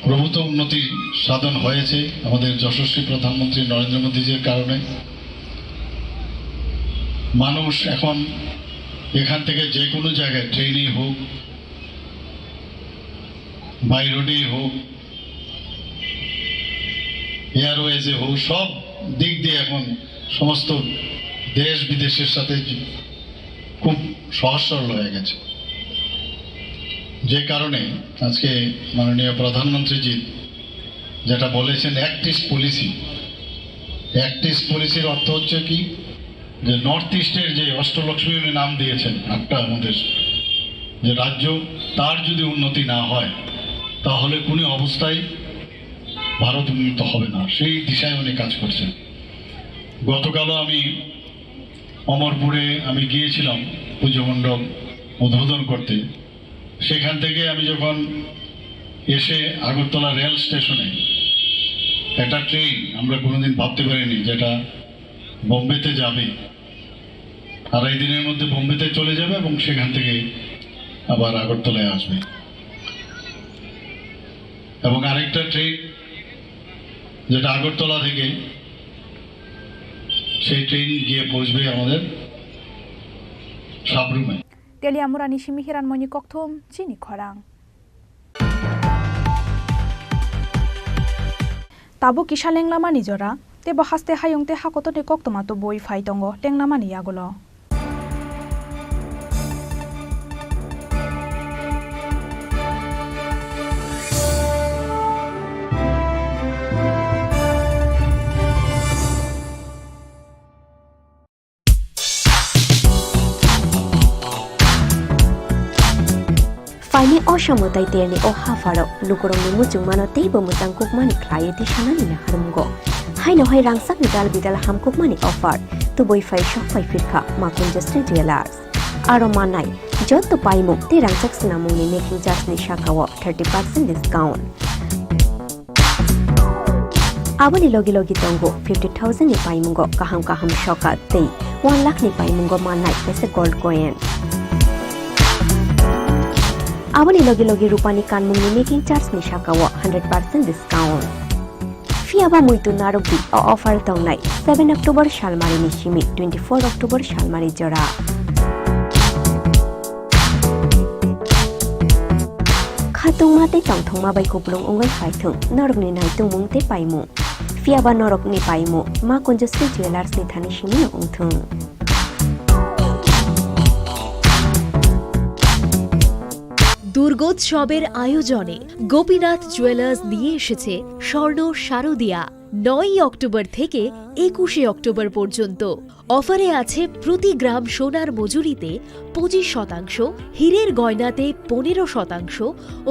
প্রভূত উন্নতি সাধন হয়েছে আমাদের যশস্বী প্রধানমন্ত্রী নরেন্দ্র মোদীজির কারণে। মানুষ এখন এখান থেকে যে কোনো জায়গায়, ট্রেনেই হোক, বাই রোডেই হোক, এয়ারওয়েজে হোক, সব দিক দিয়ে এখন সমস্ত দেশ বিদেশের সাথে খুব সহজ সরল হয়ে গেছে। যে কারণে আজকে মাননীয় প্রধানমন্ত্রীজি যেটা বলেছেন, act east policy, act east পলিসির অর্থ হচ্ছে কি, যে নর্থ ইস্টের যে অষ্টলক্ষ্মী উনি নাম দিয়েছেন আটটা আমাদের, যে রাজ্য, তার যদি উন্নতি না হয় তাহলে কোনো অবস্থায় ভারত উন্নত হবে না, সেই দিশায় উনি কাজ করছেন। গতকালও আমি অমরপুরে আমি গিয়েছিলাম পুজো মণ্ডপ উদ্বোধন করতে। সেখান থেকে আমি যখন এসে আগরতলা রেল স্টেশনে একটা ট্রেন, আমরা কোনোদিন ভাবতে পারিনি যেটা বোম্বেতে যাবে, আড়াই দিনের মধ্যে বোম্বেতে চলে যাবে এবং সেখান থেকে আবার আগরতলায় আসবে। এবং আরেকটা ট্রেন যেটা আগরতলা থেকে, সেই ট্রেন গিয়ে পৌঁছবে আমাদের সাবরুমে। Teliamurani simi Hiranmoini Kokthum, Chini Khorang. Tabuk kisa lenglamani jora, tei bo haste hayung tei hakotorni koktwma tubui phai tongo lenglamani yagulo. Ani o samwtai terni o hapharo lukurokni muchungmano teibo mwchang kukmani khlaiwi tisanani naharmungo. Haino hai rangchakni dal bidal hamkukmani offer, tubui phai sok phai phirkha Makunjo Steel Jewellers. Aro mannai jotto paimung tei rangchak swnamungni making charge ni sakao thirty percent discount. Aboni logi logi tongo fifty thousand ni paimungo kaham kaham sokat tei one lakh ni paimungo mannai kaisa gold coin. Aboni logi logi rupani kanmungni making charge ni sakao hundred percent discount. Phiya ba muitu narwkdi, o offer tongnai seven October salmarini simi twenty-four October salmari jora. Khatungma tei tongthokma bai kupulung wngwi phaithwng norokni naitungmung tei paimung. Phiya ba norokni paimung Makunjo Steel Jewellers ni thani simino wngthwng. দুর্গোৎসবের আয়োজনে গোপীনাথ জুয়েলার্স নিয়ে এসেছে স্বর্ণ শারদিয়া। নয়ই অক্টোবর থেকে একুশে অক্টোবর পর্যন্ত অফারে আছে প্রতি গ্রাম সোনার মজুরিতে পঁচিশ শতাংশ, হীরের গয়নাতে পনেরো শতাংশ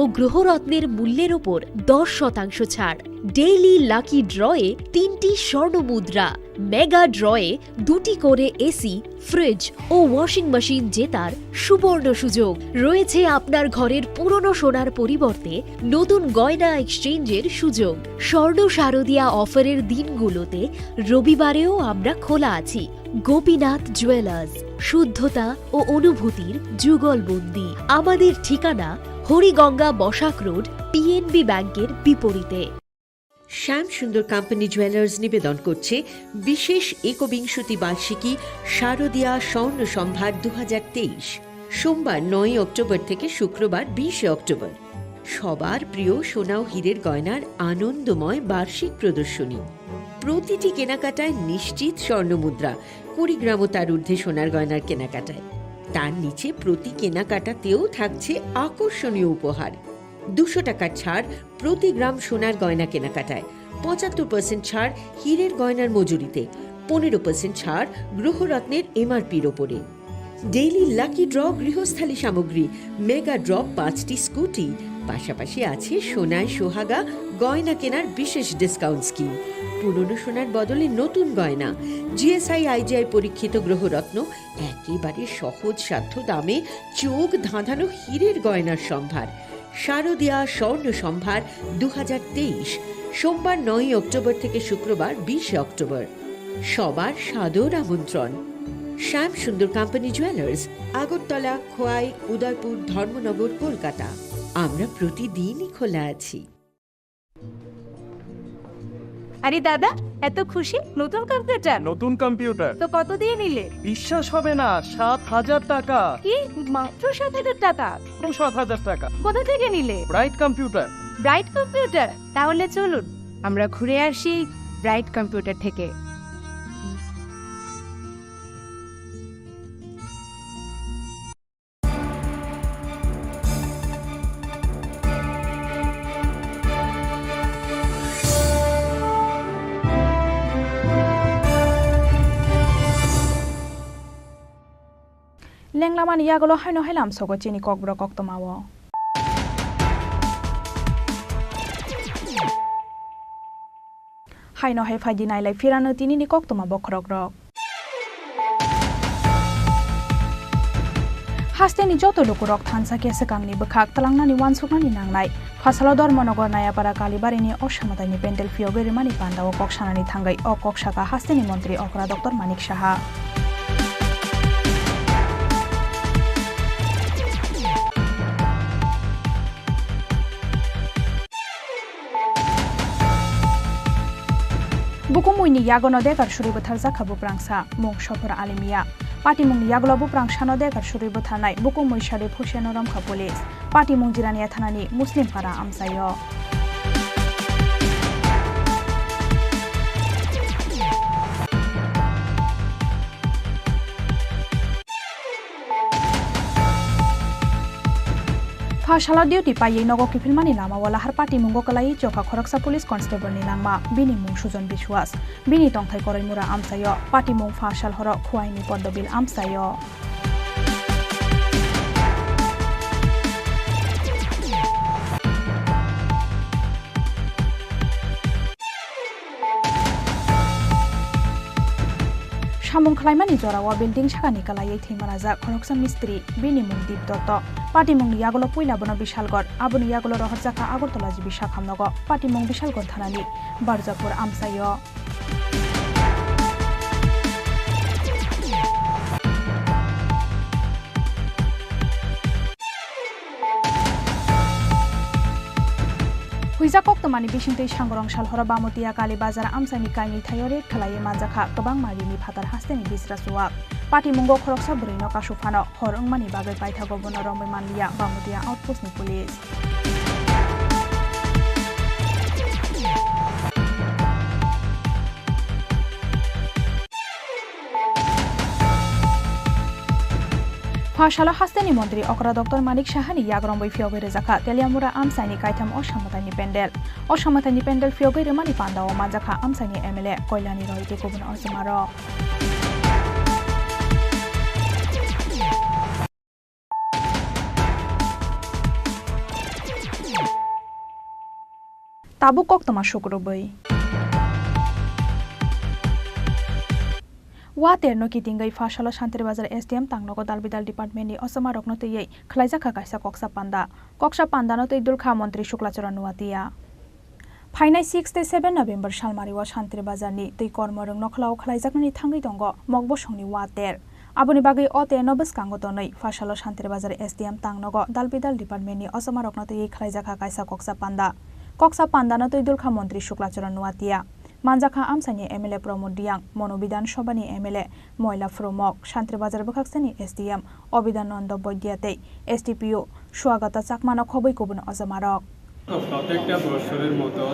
ও গ্রহরত্নের মূল্যের ওপর দশ শতাংশ ছাড়। ডেইলি লাকি ড্রয়ে তিনটি স্বর্ণ মুদ্রা, মেগা ড্রয়ে দুটি করে এসি, ফ্রিজ ও ওয়াশিং মেশিন জেতার সুবর্ণ সুযোগ। রয়েছে আপনার ঘরের পুরনো সোনার পরিবর্তে নতুন গয়না এক্সচেঞ্জের সুযোগ। স্বর্ণ শারদিয়া অফারের দিনগুলোতে রবিবারেও আমরা খোলা আছি। গোপীনাথ জুয়েলার্স, শুদ্ধতা ও অনুভূতির যুগলবন্দি। আমাদের ঠিকানা হরিগঙ্গা বসাক রোড, পিএনবি ব্যাংকের বিপরীতে। শ্যাম সুন্দর কোম্পানি জুয়েলার্স নিবেদন করছে বিশেষ একবিংশতি বার্ষিকী শারদিয়া স্বর্ণ সম্ভার দু হাজার তেইশ, সোমবার নয়ই অক্টোবর থেকে শুক্রবার বিশে অক্টোবর। সবার প্রিয় সোনা ও হীরের গয়নার আনন্দময় বার্ষিক প্রদর্শনী। প্রতিটি কেনাকাটায় নিশ্চিত স্বর্ণ মুদ্রা, কুড়ি গ্রাম ও তার ঊর্ধ্বে সোনার গয়নার কেনাকাটায়। তার নিচে প্রতি কেনাকাটাতেও থাকছে আকর্ষণীয় উপহার। দুশো টাকার ছাড় প্রতি গ্রাম সোনার গয়না কেনাকাটায়, পঁচাত্তর পার্সেন্ট ছাড় হীরের গয়নার মজুরিতে, পনেরো পার্সেন্ট ছাড় গ্রহরত্নের এমআরপির ওপরে। ডেইলি লাকি ড্র গৃহস্থালী সামগ্রী, মেগা ড্র পাঁচটি স্কুটি, পাশাপাশি আছে সোনায় সোহাগা গয়না কেনার বিশেষ ডিসকাউন্ট স্কিম। পুরনো সোনার বদলে নতুন গয়না, জিএসআই আইজিআই পরীক্ষিত গ্রহরত্ন, একেবারে সহজসাধ্য দামে চোখ ধাঁধানো হীরের গয়নার সম্ভার। শারদিয়া স্বর্ণ সম্ভার দু হাজার তেইশ, সোমবার নয়ই অক্টোবর থেকে শুক্রবার বিশে অক্টোবর। সবার সাদর আমন্ত্রণ। শ্যাম সুন্দর কোম্পানি জুয়েলার্স, আগরতলা, খোয়াই, উদয়পুর, ধর্মনগর, কলকাতা। আমরা প্রতিদিনই খোলা আছি। আরে দাদা, এত খুশি? নতুন কম্পিউটার? নতুন কম্পিউটার। তো কত দিয়ে নিলে? বিশ্বাস হবে না, সাত হাজার টাকা। কি? মাত্র সাত হাজার টাকা? মাত্র সাত হাজার টাকা। কোথা থেকে নিলে? Bright computer. Bright computer? তাহলে চলুন, আমরা ঘুরে আসি ব্রাইট কম্পিউটার থেকে। Lenglamani yagulo haino hai lamsogo chini kokborok koktwmao. Haino hai phaidi nailai phirano tinini koktwma bokhorokrok. Hasteni joto lukurok thansa khe swkangni bwkhak twlangnani uansuknani nangnai. Phasalo Dharmanagar Nayapara Kalibarini o samataini pendel phiyogwi rimani pandao kok sanani thangwi o kok sakha hasteni montri okra Doctor Manik Saha. Bukumui ni yagono dekar suri bwtharjakha buprangsa, mung Sophor Ali Miya. Patimung ni yagulo buprangsano dekar suri bwtharnai bukumui sadi phusiano romkha police. Patimung Jirania thanani Muslim para amchaio. Pha salo duty paiwi nogo kiphilmani lamao lahar patimungo kwlaiwi chokha khoroksa police constable ni langma, bini mung Sujon Biswas. Bini tongthai Koraimura amchaio, patimung pha sal horo Khuaini Poddobil amchaio. Mung khlaimani jorao building sakani kwlaiwi thwi manajak khoroksa mistri, bini mung Deep Dotto. Patimungni yagulo puila bono Bishalgarh, aboni yagulo rohorjakha Agartala G B sakhamnogo. Patimung Bishalgarh thanani Barjapur amchaio. Huijak koktwmani bisingtwi Sangorong Salhora Bamotiya Kali Bazar amchaini kainwi thaio raid khlaiwi manjakha kwbangma rini phatar hasteni bisra chuwak. Patimungo khoroksa bwrwino kasu phano hor wngmani bagwi paithago bono romwi manliya Bamotiya outpost ni police. Pha salo hasteni montri okra Doctor Manik Sahani yagromwi phiyogwi rwjakha Teliamura amchaini kaitham o samataini pendel. O samataini pendel phiyogwi rwmani pandao manjakha amchaini M L A Koilani Roy tei kubun osomarok. Tabuk koktwma sukrubwi. Waterno kitingwi pha salo Santri Bazar S D M tangnogo dalbidal departmentni osomarokno twiwi khlaijakha kaisa koksa panda. Koksa pandano twi dulkha montri Suklacharan Nuatia. Phainai six tei seven November salmario Santri Bazarni twi kormo rwng nokhlao khlaijaknani thangwi tongo mokbosongni water. Aboni bagwi o terno bwskango tonwi pha salo Santri Bazar S D M tangnogo dalbidal departmentni osomarokno twiwi khlaijakha kaisa koksa panda. Koksa pandano twi dulkha montri Suklacharan Nuatia. Manjakha amchaini M L A Pramod Reang, Manu Bidhan Sabhani M L A Moila Phrumok, Santri Bazar bwkhaksani S D M Abhidananda Boidia tei S D P O Swagata Chakmano khobwi kubun osomarok. তো প্রত্যেকটা বছরের মতো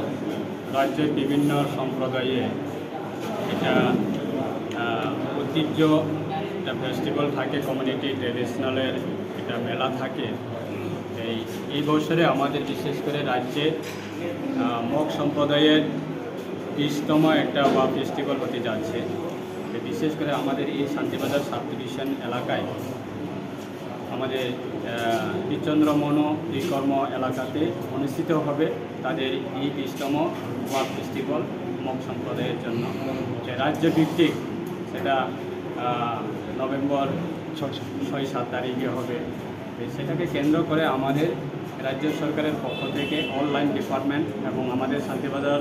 রাজ্যের বিভিন্ন সম্প্রদায়ে এটা, আহ, ঐতিহ্য, একটা ফেস্টিভ্যাল থাকে, কমিউনিটি ট্রেডিশনালের একটা মেলা থাকে। এই, এই বছরে আমাদের বিশেষ করে রাজ্যে, আহ, মগ সম্প্রদায়ের বিশতম একটা ওয়াক ফেস্টিভ্যাল হতে যাচ্ছে। তো বিশেষ করে আমাদের এই শান্তিবাজার সাব ডিভিশন এলাকায় আমাদের, আহ, বীরচন্দ্র মনো বিকর্ম এলাকাতে অনুষ্ঠিত হবে তাদের এই বিশতম ওয়াক ফেস্টিভ্যাল মগ সম্প্রদায়ের জন্য। যে রাজ্যভিত্তিক সেটা, আহ, নভেম্বর ছয় সাত তারিখে হবে। তো সেটাকে কেন্দ্র করে আমাদের রাজ্য সরকারের পক্ষ থেকে অনলাইন ডিপার্টমেন্ট এবং আমাদের শান্তিবাজার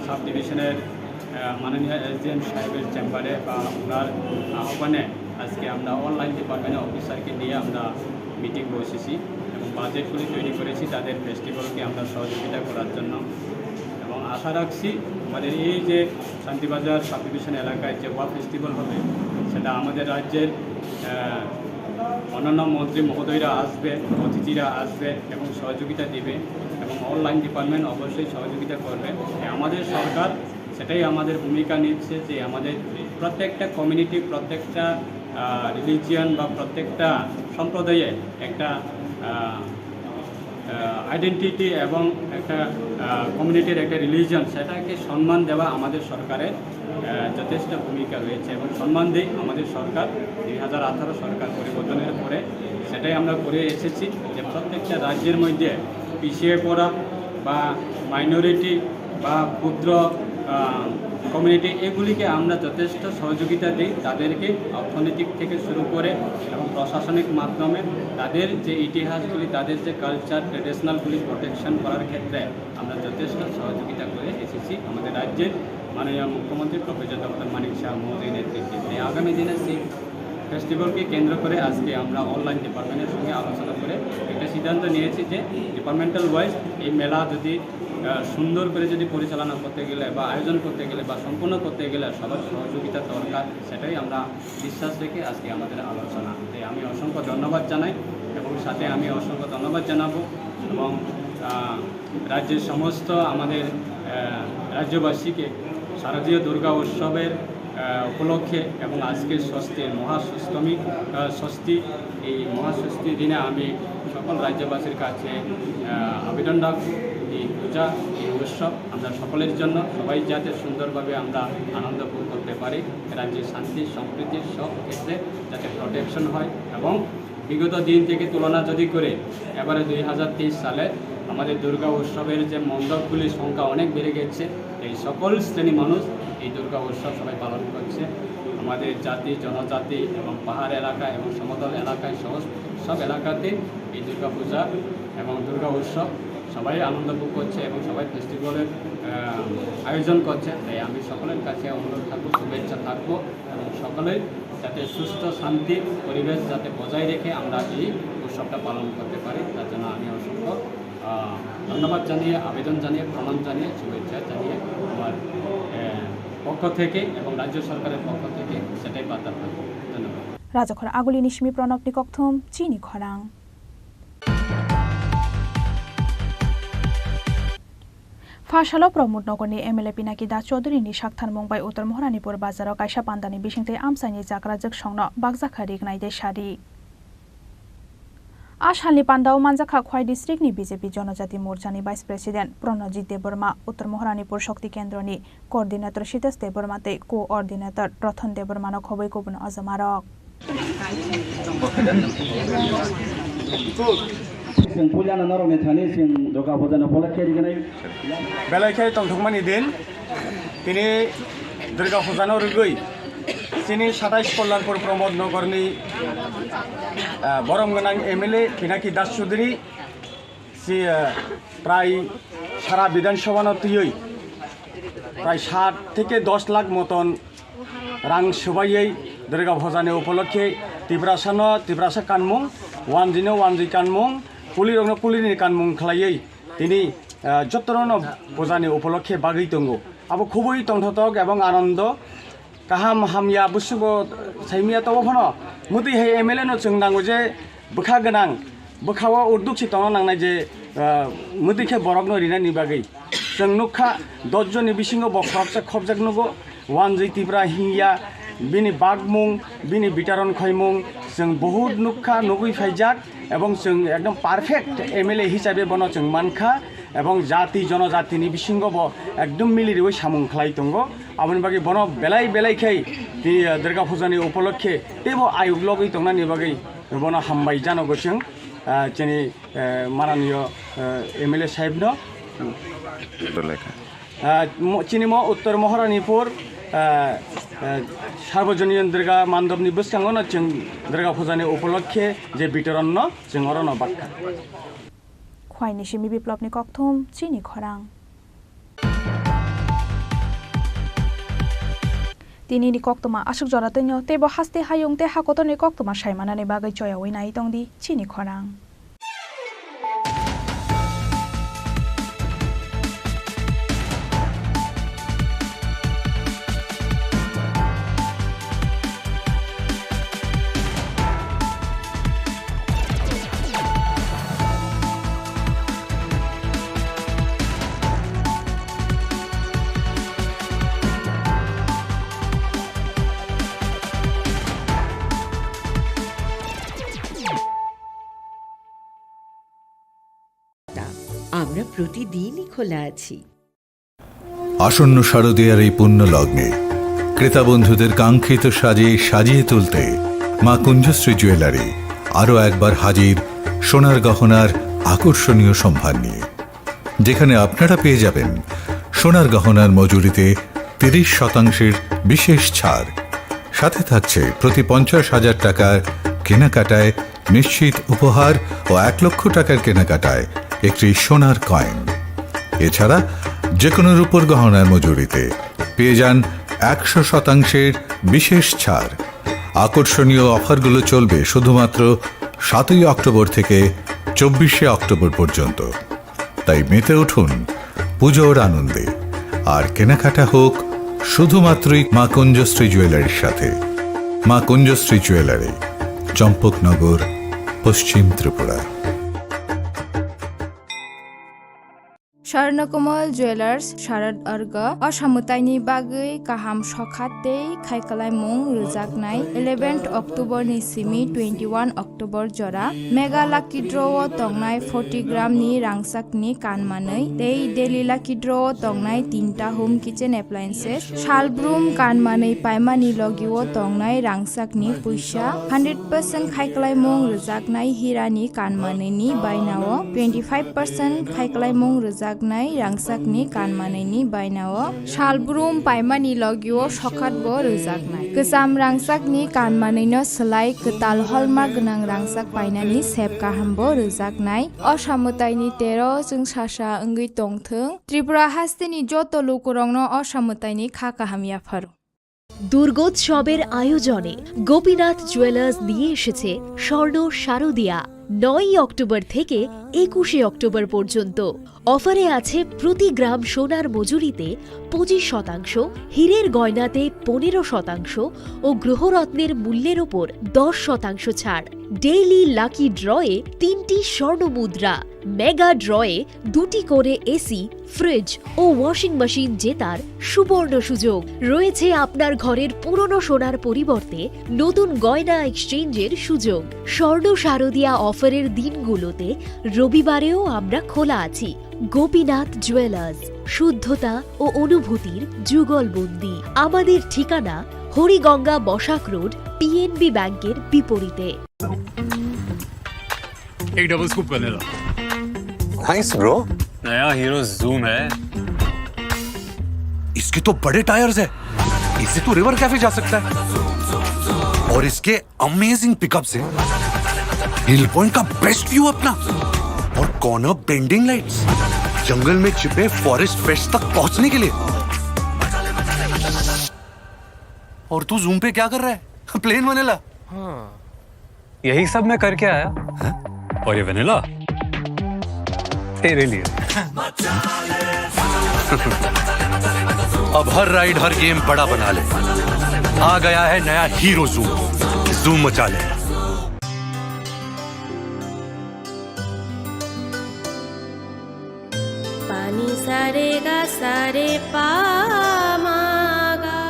সাব ডিভিশনের, আহ, মাননীয় এসডিএম সাহেবের চেম্বারে বা ওনার আহ্বানে আজকে আমরা অনলাইন ডিপার্টমেন্টের অফিসারকে নিয়ে আমরা মিটিং বসেছি এবং বাজেটগুলি তৈরি করেছি তাদের ফেস্টিভ্যালকে আমরা সহযোগিতা করার জন্য। এবং আশা রাখছি আমাদের এই যে শান্তিবাজার সাব ডিভিশন এলাকায় যে ওয়াক ফেস্টিভ্যাল হবে, সেটা আমাদের রাজ্যের, আহ, অন্যান্য মন্ত্রী মহোদয়রা আসবে, অতিথিরা আসবে এবং সহযোগিতা দিবে এবং অনলাইন ডিপার্টমেন্ট অবশ্যই সহযোগিতা করবে। তাই আমাদের সরকার সেটাই আমাদের ভূমিকা নিচ্ছে যে আমাদের প্রত্যেকটা কমিউনিটি, প্রত্যেকটা, আহ, রিলিজিয়ন বা প্রত্যেকটা সম্প্রদায়ে একটা, আহ, আহ, আইডেন্টিটি এবং একটা, আহ, কমিউনিটির একটা রিলিজিয়ন, সেটাকে সম্মান দেওয়া আমাদের সরকারের, আহ, যথেষ্ট ভূমিকা রয়েছে এবং সম্মান দেই আমাদের সরকার। দুই হাজার আঠারো সরকার পরিবর্তনের পরে সেটাই আমরা করে এসেছি যে প্রত্যেকটা রাজ্যের মধ্যে পিছিয়ে পড়া বা মাইনরিটি বা ক্ষুদ্র, আহ, কমিউনিটি, এগুলিকে আমরা যথেষ্ট সহযোগিতা দিই। তাদেরকে অর্থনৈতিক থেকে শুরু করে এবং প্রশাসনিক মাধ্যমে তাদের যে ইতিহাসগুলি, তাদের যে কালচার, ট্র্যাডিশনালগুলি প্রোটেকশন করার ক্ষেত্রে আমরা যথেষ্ট সহযোগিতা করে এসেছি আমাদের রাজ্যের মাননীয় মুখ্যমন্ত্রী প্রফেসর ডক্টর মানিক সাহা মহোদয়ের নেতৃত্বে। তাই আগামী দিনে সেই ফেস্টিভ্যালকে কেন্দ্র করে আজকে আমরা অনলাইন ডিপার্টমেন্টের সঙ্গে আলোচনা করে একটা সিদ্ধান্ত নিয়েছি যে ডিপার্টমেন্টাল ওয়াইজ এই মেলা যদি, আহ, সুন্দর করে যদি পরিচালনা করতে গেলে বা আয়োজন করতে গেলে বা সম্পন্ন করতে গেলে সবার সহযোগিতা দরকার, সেটাই আমরা বিশ্বাস রেখে আজকে আমাদের আলোচনা। তাই আমি অসংখ্য ধন্যবাদ জানাই এবং সাথে আমি অসংখ্য ধন্যবাদ জানাবো এবং, আহ, রাজ্যের সমস্ত আমাদের, আহ, রাজ্যবাসীকে শারদীয় দুর্গা উৎসবের, আহ, উপলক্ষে এবং আজকে ষষ্ঠীর মহাষষ্ঠমী, আহ, ষষ্ঠী, এই মহাষষ্ঠী দিনে আমি সকল রাজ্যবাসীর কাছে, আহ, আবেদন রাখব, এই পূজা, এই উৎসব আমরা সকলের জন্য, সবাই যাতে সুন্দরভাবে আমরা আনন্দ ভোগ করতে পারি, রাজ্যে শান্তি সম্প্রীতির সব ক্ষেত্রে যাতে প্রোটেকশন হয় এবং বিগত দিন থেকে তুলনা যদি করে, এবারে দুই হাজার তেইশ সালে আমাদের দুর্গা উৎসবের যে মণ্ডপগুলির সংখ্যা অনেক বেড়ে গেছে। এই সকল শ্রেণী মানুষ এই দুর্গা উৎসব সবাই পালন করছে। আমাদের জাতি, জনজাতি এবং পাহাড় এলাকা এবং সমতল এলাকায় সহ সব এলাকাতে এই দুর্গা পূজা এবং দুর্গা উৎসব সবাই আনন্দ ভোগ করছে এবং সবাই ফেস্টিভ্যালের, আহ, আয়োজন করছে। তাই আমি সকলের কাছে অনুরোধ থাকবো, শুভেচ্ছা থাকবো এবং সকলেই যাতে সুস্থ শান্তির পরিবেশ যাতে বজায় রেখে আমরা এই উৎসৱটা পালন করতে পারি, তার জন্য আমি অসংখ্য, আহ, ধন্যবাদ জানিয়ে, আবেদন জানিয়ে, প্রণাম জানিয়ে, শুভেচ্ছা জানিয়ে আমার, আহ, পক্ষ থেকে এবং রাজ্য সরকারের পক্ষ থেকে সেটাই বার্তা থাকবে। ধন্যবাদ। Rajakhor Agulini simi Pranabni kokthum, chini khorang. Phasalo Pramod Nogorni M L A Pinaki Das Chaudhuryni saktharmung bai Uttar Moharanipur bazaro kaisa pandani bisingtwi amchaini chakrajwk songno bakjakha rignai de sari. A salni pandao manjakha Khwai districtni B J P Jonojati Morchani Vice President Pranojit Debbarma, Uttar Moharanipur Shakti Kendroni Coordinator Sitesh Debbarma tei Co-ordinator Ratan Debbarmano khobwi kubun ojomarok. Chwng puilano norokni thani chwng Durga Puja no upolokhe rignai. Belai khe tongthokmani din, tini Durga Puja no rwgwi chini satais Kalyanpur Pramod Nogorni, ah, borom gwnang M L A Pinaki Das Chaudhury si, ah, prai sara Bidhan Sabha no twiwi prai sat theke dos lakh moton rang swbaiwi Durga Puja ni upolokhe Tiprasa no Tiprasa kanmung, wanji no wanji kanmung, kuli rok no kuli ni kanmung khlaiwi tini, ah, jotono no puja ni upolokhe bagwi tongo. Abo khubui tongthotok ebong anondo, kaham hamya busugo saimya tobo phano mwtwi hai M L A no chwng nango je bwkha gwnang, bwkha o urduk si tongna nangnai je, ah, mwtwi khe borok no rinani bagwi. Chwng nukha, dos jonni bisingo bo khoroksa khobjak nugo, Wanjwi Tipra hingya, bini bagmung, bini bitaron khoimung, chwng bohut nukha, nugwi phaijak, ebong chwng ekdom perfect M L A hisabe bono chwng mankha, ebong jati jonojatini bisingo bo ekdom miliriwi samung khlai tongo. Aboni bagwi bono belai belai khai ti, Durga Puja ni upolokhe teibo ayuk logwi tongnani bagwi bono hambai janogo chwng, ah, chini eh, mananiyo, eh, M L A sahibno. Lekha. Eh, mo-, chini mo Uttor Moharanipur, eh, eh, Sarvojonion Durga Mandopni bwskango no chwng Durga Puja ni upolokhe je bitoron no chwng oro no bakha. Khwaini simi Biplopni kokthum, chini khorang. Tinini koktwma aswk jora twino, teibo haste hayung tei hakotorni koktwma saimanani bagwi choyaui nai tongdi chini khorang. আমরা প্রতিদিনই খোলা আছি। আসন্ন শারদীয়ার এই পুণ্য লগ্নে ক্রেতা বন্ধুদের কাঙ্ক্ষিত সাজে সাজিয়ে তুলতে মা কুঞ্জশ্রী জুয়েলারি আরও একবার হাজির সোনার গহনার আকর্ষণীয় সম্ভার নিয়ে, যেখানে আপনারা পেয়ে যাবেন সোনার গহনার মজুরিতে তিরিশ শতাংশের বিশেষ ছাড়, সাথে থাকছে প্রতি পঞ্চাশ হাজার টাকার কেনাকাটায় নিশ্চিত উপহার ও এক লক্ষ টাকার কেনাকাটায় একটি সোনার কয়েন। এছাড়া যে কোনো রূপোর গহনার মজুরিতে পেয়ে যান একশো শতাংশের বিশেষ ছাড়। আকর্ষণীয় অফারগুলো চলবে শুধুমাত্র সাতই অক্টোবর থেকে চব্বিশে অক্টোবর পর্যন্ত। তাই মেতে উঠুন পুজোর আনন্দে, আর কেনাকাটা হোক শুধুমাত্রই মা কুঞ্জশ্রী জুয়েলারির সাথে। মা কুঞ্জশ্রী জুয়েলারি, চম্পকনগর, পশ্চিম Tripura. Swarnakomal Jewellers Sharad Arga o samwtaini bagwi kaham sokha tei khaikwlaimung rwjaknai eleventh October ni simi twenty-one October jora Mega Lucky Draw o tongnai forty gram ni rangchak ni kan manwi tei Daily Lucky Draw o tongnai tinta home kitchen appliances, salbrum kan manwi paimani logi o tongnai rangchak ni puisa, hundred percent khaikwlaimung rwjaknai hira ni kan manwi ni baina o, twenty five percent khaikwlaimung rwjaknai rangchak ni kan manwi ni baina o, salbrum paimani logi o sokhat bo rwjaknai. Kwcham rangchakni kanmanwino swlai kwtal hallmark gwnang rangchak painani sep kaham bo rwjaknai. O samwtaini tero chwngsasa wngwi tongthwng. Tripura hasteni joto lukurokno o samwtaini kha kaham yapharo. দুর্গোৎসবের আয়োজনে গোপীনাথ জুয়েলার্স নিয়ে এসেছে স্বর্ণ শারদিয়া। নয়ই অক্টোবর থেকে একুশে অক্টোবর পর্যন্ত অফারে আছে প্রতি গ্রাম সোনার মজুরিতে পঁচিশ শতাংশ, হীরের গয়নাতে পনেরো শতাংশ ও গৃহরত্নের মূল্যের ওপর দশ শতাংশ ছাড়। ডেইলি লাকি ড্রয়ে তিনটি স্বর্ণ মুদ্রা, মেগা ড্রয়ে দুটি করে এসি, ফ্রিজ ও ওয়াশিং মেশিন জেতার সুবর্ণ সুযোগ। রয়েছে আপনার ঘরের পুরনো সোনার পরিবর্তে নতুন গয়না এক্সচেঞ্জের সুযোগ। স্বর্ণ শারদিয়া অফারের দিনগুলোতে রবিবারেও আমরা খোলা আছি। গোপীনাথ জুয়েলার্স, শুদ্ধতা ও অনুভূতির যুগলবন্দি। আমাদের ঠিকানা হরিগঙ্গা বসাক রোড, পিএনবি ব্যাংকের বিপরীতে। एक double scoop vanilla. Nice bro. नया हीरो जूम है। इसके तो बड़े टायर्स है, इससे तो रिवर कैफे जा सकता है। और इसके अमेजिंग पिकअप से हिल पॉइंट का बेस्ट व्यू अपना और कॉर्नर बेंडिंग लाइट्स, जंगल में छिपे फॉरेस्ट फ्रेश तक पहुंचने के लिए। और तू जूम पे क्या कर रहा है? Plain vanilla. हाँ। यही सब मैं करके आया। हैं? और ये वेनिला? तेरे लिए। अब हर राइड, हर गेम बड़ा बना ले। आ गया है नया हीरो जूम। जूम मचा ले। Pani sa re ga sa re pa ma ga.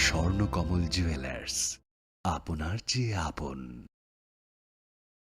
Swarnakamal jewellers, আপনার চেয়ে আপন।